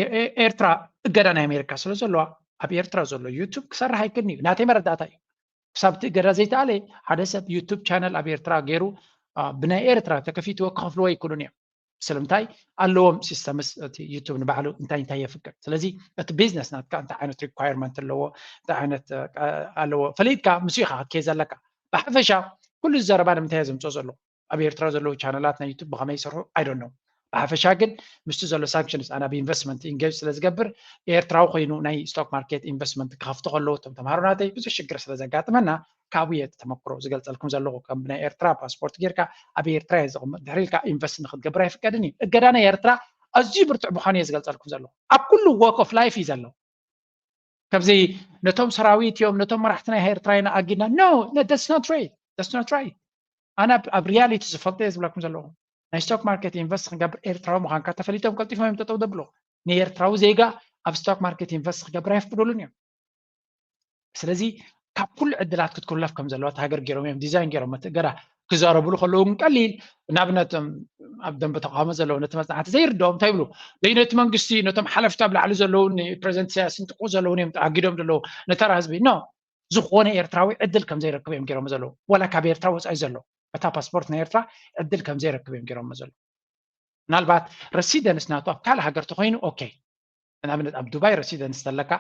ኤርትራ እገዳ ናይ ኣሜሪካ ስለ ዘለዋ፣ ኣብ ኤርትራ ዘሎ ዩቱብ ክሰርሕ ኣይክእልን እዩ። ናተይ መረዳእታ እዩ። ክሳብ እቲ እገዳ ዘይተኣለ፣ ሓደ ሰብ ዩቱብ ቻነል ኣብ ኤርትራ ገይሩ ብናይ ኤርትራ ተከፊትዎ ክኸፍልዎ ኣይክእሉን እዮም። ስለምንታይ? ኣለዎም ሲስተምስ፣ እቲ ዩቱብ ንባዕሉ እንታይ እንታይ የፍቅድ። ስለዚ እቲ ቢዝነስ ናትካ እንታይ ዓይነት ሪኳየርመንት ኣለዎ፣ እንታይ ዓይነት ኣለዎ ፈሊጥካ ምስ ኢኻ ክትከይ ዘለካ። ብሓፈሻ ኩሉ ዘረባ ንምንታይ እየ ዘምፅኦ ዘሎ? ኣብ ኤርትራ ዘለዉ ቻነላት ናይ ዩቱብ ብኸመይ ይሰርሑ ኣይዶን ነው። ብሓፈሻ ግን ምስቲ ዘሎ ሳንክሽንስ፣ ኣነ ኣብ ኢንቨስትመንት ኢንጌጅ ስለ ዝገብር፣ ኤርትራዊ ኮይኑ ናይ ስቶክ ማርኬት ኢንቨስትመንት ክኸፍቱ ከለዉ፣ እቶም ተምሃሮ ናተይ ብዙሕ ሽግር ስለ ዘጋጥመና፣ ካብኡ እየ እቲ ተመክሮ ዝገልጸልኩም ዘለኹ። ከም ብናይ ኤርትራ ፓስፖርት ጌርካ ኣብ ኤርትራ እየ ዘቕምጥ፣ ድሕሪ ኢልካ ኢንቨስት ንክትገብር ኣይፍቀድን እዩ። እገዳ ናይ ኤርትራ ኣዝዩ ብርቱዕ ምዃኑ እየ ዝገልጸልኩም ዘለኹ። ኣብ ኩሉ ዋክ ኦፍ ላይፍ እዩ ዘሎ። ከምዚ ነቶም ሰራዊት እዮም፣ ነቶም መራሕቲ ናይ ኤርትራ ኢና ኣጊድና። No, that's not right. That's not right. ኣነ ኣብ ሪያሊቲ ዝፈልጦ እየ ዝብለኩም ዘለኹ። ናይ ስቶክ ማርኬት ኢንቨስት ክንገብር ኤርትራዊ ምዃንካ ተፈሊጦም ቀልጢፎም እዮም ጠጠው ዘብሉ። ንኤርትራዊ ዜጋ ኣብ ስቶክ ማርኬት ኢንቨስት ክገብር ኣይፍቅዱሉን እዮም። ስለዚ ካብ ኩሉ ዕድላት ክትኩለፍ ከም ዘለዋ፣ እቲ ሃገር ገይሮም እዮም ዲዛይን ገይሮም፣ እቲ እገዳ ክዛረብሉ ከለዉ ግን ቀሊል፣ ንኣብነት ኣብ ደንበ ተቃውሞ ዘለዉ ነቲ መጽናዕቲ ዘይርድኦም እንታይ ይብሉ? ደይ ነቲ መንግስቲ፣ ነቶም ሓለፍቲ ኣብ ላዕሊ ዘለዉ፣ ንፕረዚደንት ኢሳያስ ንጥቁ ዘለዉ እዮም ኣጊዶም ዘለዉ፣ ንተራ ህዝቢ ኖ። ዝኾነ ኤርትራዊ ዕድል ከም ዘይረክብ እዮም ገይሮም ዘለዉ። ወላ ካብ ኤርትራ ወጻኢ ዘሎ፣ በታ ፓስፖርት ናይ ኤርትራ ዕድል ከም ዘይረክብ እዮም ገይሮም ዘለዉ። ምናልባት ረሲደንስ ናቱ ኣብ ካልእ ሃገር ተኮይኑ ኦኬ። ንኣብነት ኣብ ዱባይ ረሲደንስ ተለካ፣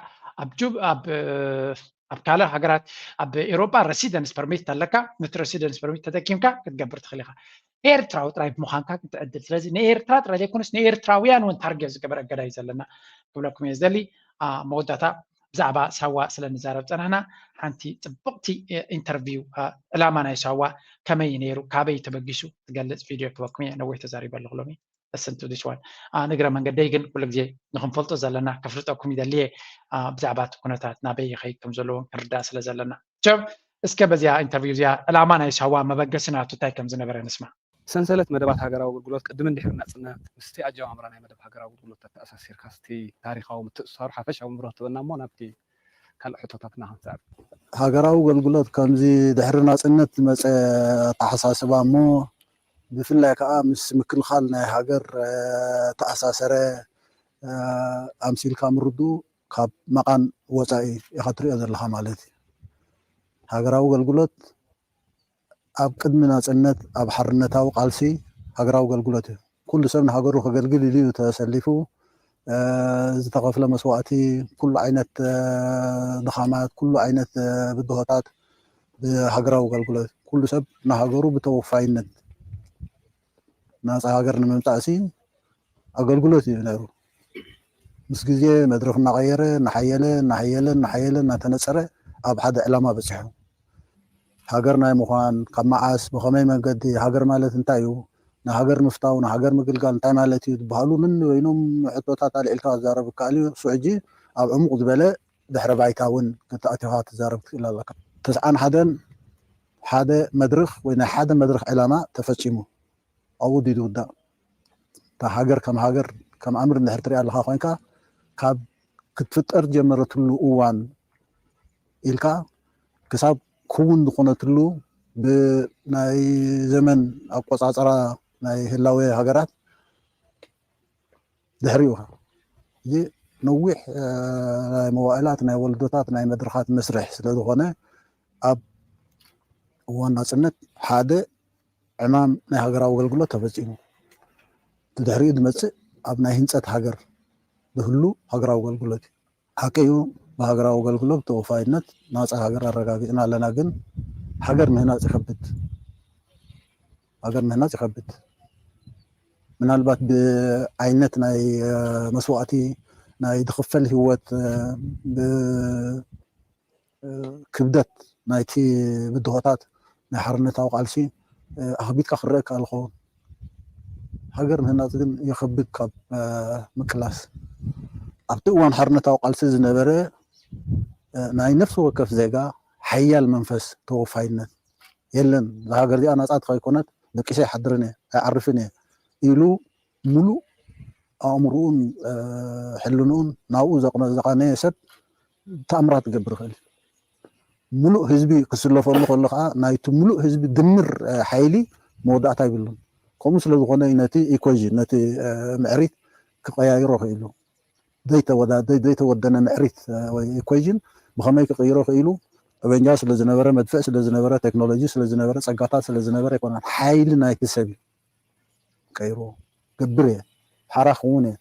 ኣብ ካልእ ሃገራት፣ ኣብ ኤሮጳ ረሲደንስ ፐርሚት ተለካ፣ ነቲ ረሲደንስ ፐርሚት ተጠቂምካ ክትገብር ትኽእል ኢኻ። ኤርትራዊ ጥራይ ብምዃንካ ክትዕድል። ስለዚ ንኤርትራ ጥራይ ዘይኮነስ ንኤርትራውያን እውን ታርጌት ዝገበረ እገዳ እዩ ዘለና ክብለኩም እየ ዝደሊ። መወዳእታ ብዛዕባ ሳዋ ስለ ንዛረብ ጸናሕና፣ ሓንቲ ጽብቕቲ ኢንተርቪው፣ ዕላማ ናይ ሳዋ ከመይ እዩ ነይሩ፣ ካበይ ተበጊሱ ዝገልጽ ቪድዮ ክበኩም እየ። ነዊሕ ተዛሪበ ኣለኹ ሎሚ። Listen to this one። ንግረ መንገደይ ግን ኩሉ ግዜ ንክንፈልጦ ዘለና ከፍልጠኩም ይደልየ፣ ብዛዕባ እቲ ኩነታት ናበይ ይኸይድ ከም ዘለዎ ክንርዳእ ስለ ዘለና። ቸብ እስከ በዚኣ ኢንተርቪው እዚኣ ዕላማ ናይ ሳዋ መበገሲ ናቱ እንታይ ከም ዝነበረ ንስማ። ሰንሰለት መደባት ሃገራዊ ኣገልግሎት ቅድምን ድሕሪ ናጽነት ምስቲ ኣጀማምራ ናይ መደብ ሃገራዊ ኣገልግሎት ኣተኣሳሲርካ ስቲ ታሪኻዊ ምትእስሳሩ ሓፈሻዊ ምብርህ ትበና እሞ ናብቲ ካልእ ሕቶታትና ክንስዕብ። ሃገራዊ ኣገልግሎት ከምዚ ድሕሪ ናጽነት ዝመጸ ኣተሓሳስባ እሞ ብፍላይ ከኣ ምስ ምክልኻል ናይ ሃገር ተኣሳሰረ ኣምሲልካ ምርድኡ ካብ መቓን ወጻኢ ኢኻ ትሪኦ ዘለኻ ማለት እዩ። ሃገራዊ ኣገልግሎት ኣብ ቅድሚ ናጽነት ኣብ ሓርነታዊ ቃልሲ ሃገራዊ ኣገልግሎት እዩ። ኩሉ ሰብ ንሃገሩ ከገልግል ኢሉ እዩ ተሰሊፉ። ዝተኸፍለ መስዋእቲ፣ ኩሉ ዓይነት ድኻማት፣ ኩሉ ዓይነት ብድሆታት ብሃገራዊ ኣገልግሎት፣ ኩሉ ሰብ ንሃገሩ ብተወፋይነት ናፃ ሃገር ንምምፃእ ሲ ኣገልግሎት እዩ ነይሩ። ምስ ግዜ መድረኽ እናቐየረ እናሓየለ እናሓየለ እናሓየለ እናተነፀረ ኣብ ሓደ ዕላማ በፂሑ። ሃገር ናይ ምዃን ካብ መዓስ ብኸመይ መንገዲ፣ ሃገር ማለት እንታይ እዩ፣ ንሃገር ምፍታው ንሃገር ምግልጋል እንታይ ማለት እዩ ዝበሃሉ ምን በይኖም ሕቶታት ኣልዒልካ ክዛረብ ይከኣል እዩ። እሱ ሕጂ ኣብ ዕሙቕ ዝበለ ድሕረ ባይታ እውን ክተኣቲኻ ትዛረብ ትኽእል ኣለካ። ተስዓን ሓደን ሓደ መድረኽ ወይ ናይ ሓደ መድረኽ ዕላማ ተፈፂሙ ኣብኡ ድዩ ዝውዳእ? እታ ሃገር ከም ሃገር ከም ኣምር እንድሕር ትሪኣ ኣለኻ ኮይንካ ካብ ክትፍጠር ጀመረትሉ እዋን ኢልካ ክሳብ ክውን ዝኾነትሉ ብናይ ዘመን ኣቆፃፅራ ናይ ህላዌ ሃገራት ድሕሪኡ እዚ ነዊሕ ናይ መዋእላት ናይ ወለዶታት ናይ መድረኻት መስርሕ ስለ ዝኾነ ኣብ እዋን ናፅነት ሓደ ዕማም ናይ ሃገራዊ ኣገልግሎት ተፈፂሙ። ብድሕሪኡ ዝመፅእ ኣብ ናይ ህንፀት ሃገር ዝህሉ ሃገራዊ ኣገልግሎት እዩ። ሓቂ እዩ፣ ብሃገራዊ ኣገልግሎት ተወፋይነት ናፃ ሃገር ኣረጋጊፅና ኣለና። ግን ሃገር ምህናፅ ይኸብድ፣ ሃገር ምህናፅ ይኸብድ። ምናልባት ብዓይነት ናይ መስዋእቲ ናይ ዝኽፈል ህይወት ክብደት ናይቲ ብድሆታት ናይ ሓርነታዊ ቃልሲ ኣኽቢድካ ክረአ ይከኣል ይኸውን። ሃገር ምህናፅ ግን የኸብድ ካብ ምቅላስ። ኣብቲ እዋን ሓርነታዊ ቃልሲ ዝነበረ ናይ ነፍሲ ወከፍ ዜጋ ሓያል መንፈስ ተወፋይነት የለን። እዛ ሃገር እዚኣ ናፃ ተኸይኮነት ደቂሰ ኣይሓድርን እየ ኣይዓርፍን እየ ኢሉ ሙሉእ ኣእምርኡን ሕልንኡን ናብኡ ዘቕነየ ሰብ ተኣምራት ክገብር ይኽእል እዩ። ሙሉእ ህዝቢ ክስለፈሉ ከሎ ከዓ ናይቲ ሙሉእ ህዝቢ ድምር ሓይሊ መወዳእታ ይብሉን። ከምኡ ስለ ዝኾነ እዩ ነቲ ኢኮዥን ነቲ ምዕሪት ክቀያይሮ ክኢሉ። ዘይተወደነ ምዕሪት ወይ ኢኮዥን ብኸመይ ክቅይሮ ክኢሉ? ጠበንጃ ስለ ዝነበረ፣ መድፍዕ ስለ ዝነበረ፣ ቴክኖሎጂ ስለ ዝነበረ፣ ፀጋታት ስለ ዝነበረ ኣይኮነን። ሓይሊ ናይቲ ሰብ እዩ ቀይርዎ። ገብር እየ ሓራ ክውን እየ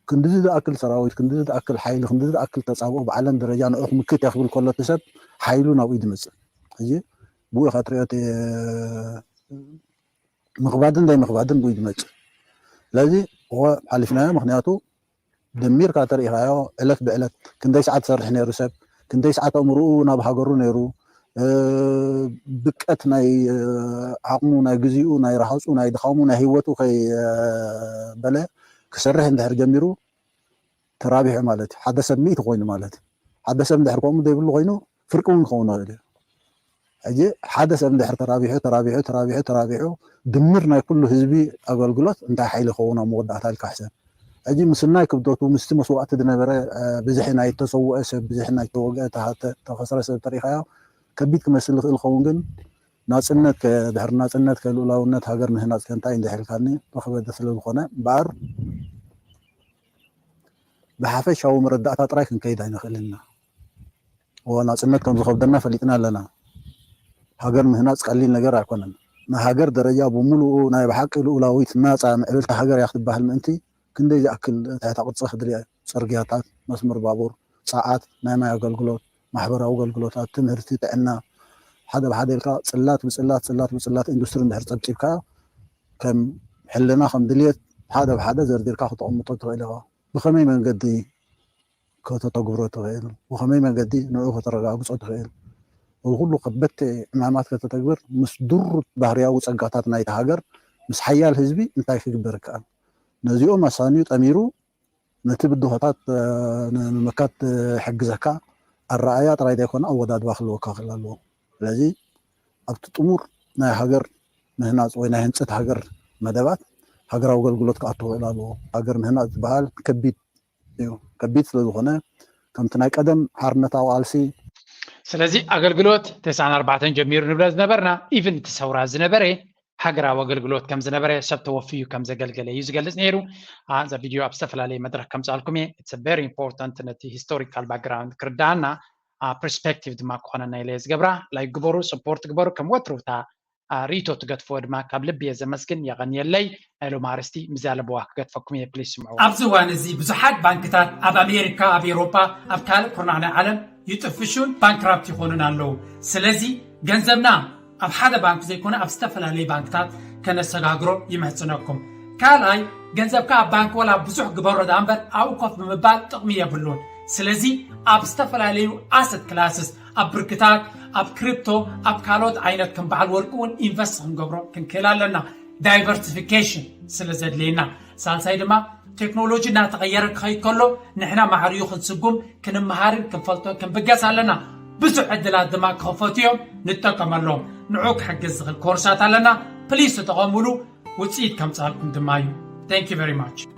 ክንድዚ ዝኣክል ሰራዊት ክንድዚ ዝኣክል ሓይሊ ክንድዚ ዝኣክል ተፃብኦ ብዓለም ደረጃ ንዑ ክምክት እየ ክብል ከሎ እቲ ሰብ ሓይሉ ናብኡ እዩ ዝመፅእ። ሕጂ ብኡ ኢኻ ትሪኦ እቲ ምኽባድን ዘይምኽባድን ብኡ እዩ ዝመፅእ። ስለዚ እወ ሓሊፍናዮ። ምክንያቱ ደሚርካ ተሪኢኻዮ ዕለት ብዕለት ክንደይ ሰዓት ዝሰርሕ ነይሩ ሰብ፣ ክንደይ ሰዓት ኣእምርኡ ናብ ሃገሩ ነይሩ፣ ብቀት ናይ ዓቕሙ ናይ ግዚኡ ናይ ረሃፁ ናይ ድኻሙ ናይ ህይወቱ ከይበለ ክሰርሕ እንድሕር ጀሚሩ ተራቢሑ ማለት እዩ። ሓደ ሰብ ሚእቲ ኮይኑ ማለት እዩ። ሓደ ሰብ እንድሕር ከምኡ ዘይብሉ ኮይኑ ፍርቂ እውን ክኸውን ይኽእል እዩ። ሕጂ ሓደ ሰብ እንድሕር ተራቢሑ ተራቢሑ ተራቢሑ ተራቢሑ ድምር ናይ ኩሉ ህዝቢ ኣገልግሎት እንታይ ሓይሊ ይኸውን ኣብ መወዳእታ ኢልካ ሕሰብ። ሕጂ ምስናይ ክብደቱ ምስቲ መስዋእቲ ዝነበረ ብዝሒ ናይ ተሰውአ ሰብ ብዝሒ ናይ ተወግአ ተኸስረ ሰብ ተሪኢኻዮ ከቢድ ክመስል ዝኽእል ይኸውን ግን ናፅነት ከ ድሕሪ ናፅነት ከ ልኡላውነት ሃገር ምህናፅ ከ እንታይ እንድሕር ኢልካኒ ብክበደ ስለ ዝኾነ እምበኣር ብሓፈሻዊ መረዳእታ ጥራይ ክንከይድ ኣይንኽእልን ኢና። እወ ናፅነት ከም ዝኸብደና ፈሊጥና ኣለና። ሃገር ምህናፅ ቀሊል ነገር ኣይኮነን። ንሃገር ደረጃ ብምሉኡ ናይ ብሓቂ ልኡላዊት ናፃ ምዕብልቲ ሃገር እያ ክትበሃል ምእንቲ ክንደይ ዝኣክል ትሕተ ቅርፂ ክድልያ እዩ። ፅርግያታት፣ መስመር ባቡር፣ ፀዓት፣ ናይ ማይ ኣገልግሎት፣ ማሕበራዊ ኣገልግሎታት፣ ትምህርቲ፣ ጥዕና ሓደ ብሓደ ኢልካ ፅላት ብፅላት ፅላት ብፅላት ኢንዱስትሪ እንድሕር ፀብፂብካ ከም ሕልና ከም ድልየት ሓደ ብሓደ ዘርዚርካ ክተቐምጦ ትኽእል ኢኻ። ብኸመይ መንገዲ ከተተግብሮ ትኽእል፣ ብኸመይ መንገዲ ንዑ ከተረጋግጾ ትኽእል። እዚ ኩሉ ከበድቲ ዕማማት ከተተግብር ምስ ድሩት ባህርያዊ ጸጋታት ናይቲ ሃገር ምስ ሓያል ህዝቢ እንታይ ክግበር ይከኣል? ነዚኦም ኣሳንዩ ጠሚሩ ነቲ ብድሆታት ንምምካት ዝሕግዘካ ኣረኣእያ ጥራይ ዘይኮነ ኣወዳድባ ክህልወካ ክእል ኣለዎ። ስለዚ ኣብቲ ጥሙር ናይ ሃገር ምህናፅ ወይ ናይ ህንፀት ሃገር መደባት ሃገራዊ ኣገልግሎት ክኣቱ ክእል ኣለዎ። ሃገር ምህናፅ ዝበሃል ከቢድ እዩ። ከቢድ ስለ ዝኾነ ከምቲ ናይ ቀደም ሓርነታዊ ቃልሲ ስለዚ ኣገልግሎት ተስዓን ኣርባዕተን ጀሚሩ ንብለ ዝነበርና ኢቭን እቲ ሰውራ ዝነበረ ሃገራዊ ኣገልግሎት ከም ዝነበረ ሰብ ተወፍዩ ከም ዘገልገለ እዩ ዝገልፅ ነይሩ። እዛ ቪድዮ ኣብ ዝተፈላለየ መድረክ ከምፅኣልኩም እየ። It's very important ነቲ historical background ክርዳኣና perspective ድማ ክኾነና ኢለ ዝገብራ። Like ግበሩ፣ support ግበሩ። ከም ወትሩ እታ ሪቶ ትገድፍዎ ድማ ካብ ልቢ እየ ዘመስግን። የቐንየለይ። ናይ ሎም ኣርስቲ ምዚ ኣለብዋ ክገድፈኩም እየ፣ ፕሊስ ስምዕዎ። ኣብዚ እዋን እዚ ብዙሓት ባንክታት ኣብ ኣሜሪካ፣ ኣብ ኤውሮጳ፣ ኣብ ካልእ ኩርናዕ ናይ ዓለም ይጥፍሹን ባንክራፕት ይኾኑን ኣለዉ። ስለዚ ገንዘብና ኣብ ሓደ ባንክ ዘይኮነ ኣብ ዝተፈላለዩ ባንክታት ከነሰጋግሮ ይምህጽነኩም። ካልኣይ፣ ገንዘብካ ኣብ ባንክ ወላ ብዙሕ ግበሮ ዳኣ እምበር ኣብኡ ኮፍ ብምባል ጥቕሚ የብሉን። ስለዚ ኣብ ዝተፈላለዩ ኣሰት ክላስስ፣ ኣብ ብርክታት፣ ኣብ ክሪፕቶ፣ ኣብ ካልኦት ዓይነት ከም በዓል ወርቂ እውን ኢንቨስት ክንገብሮ ክንክእል ኣለና። ዳይቨርሲፊኬሽን ስለ ዘድልየና። ሳልሳይ ድማ ቴክኖሎጂ እናተቐየረ ክኸይድ ከሎ ንሕና ማዕሪኡ ክንስጉም ክንመሃርን ክንፈልጦን ክንብገስ ኣለና። ብዙሕ ዕድላት ድማ ክኸፈቱ እዮም፣ ንጠቀመሎም። ንዑ ክሕግዝ ዝኽእል ኮርሳት ኣለና። ፕሊስ ተጠቐሙሉ፣ ውፅኢት ከምፅኣልኩም ድማ እዩ። Thank you very much።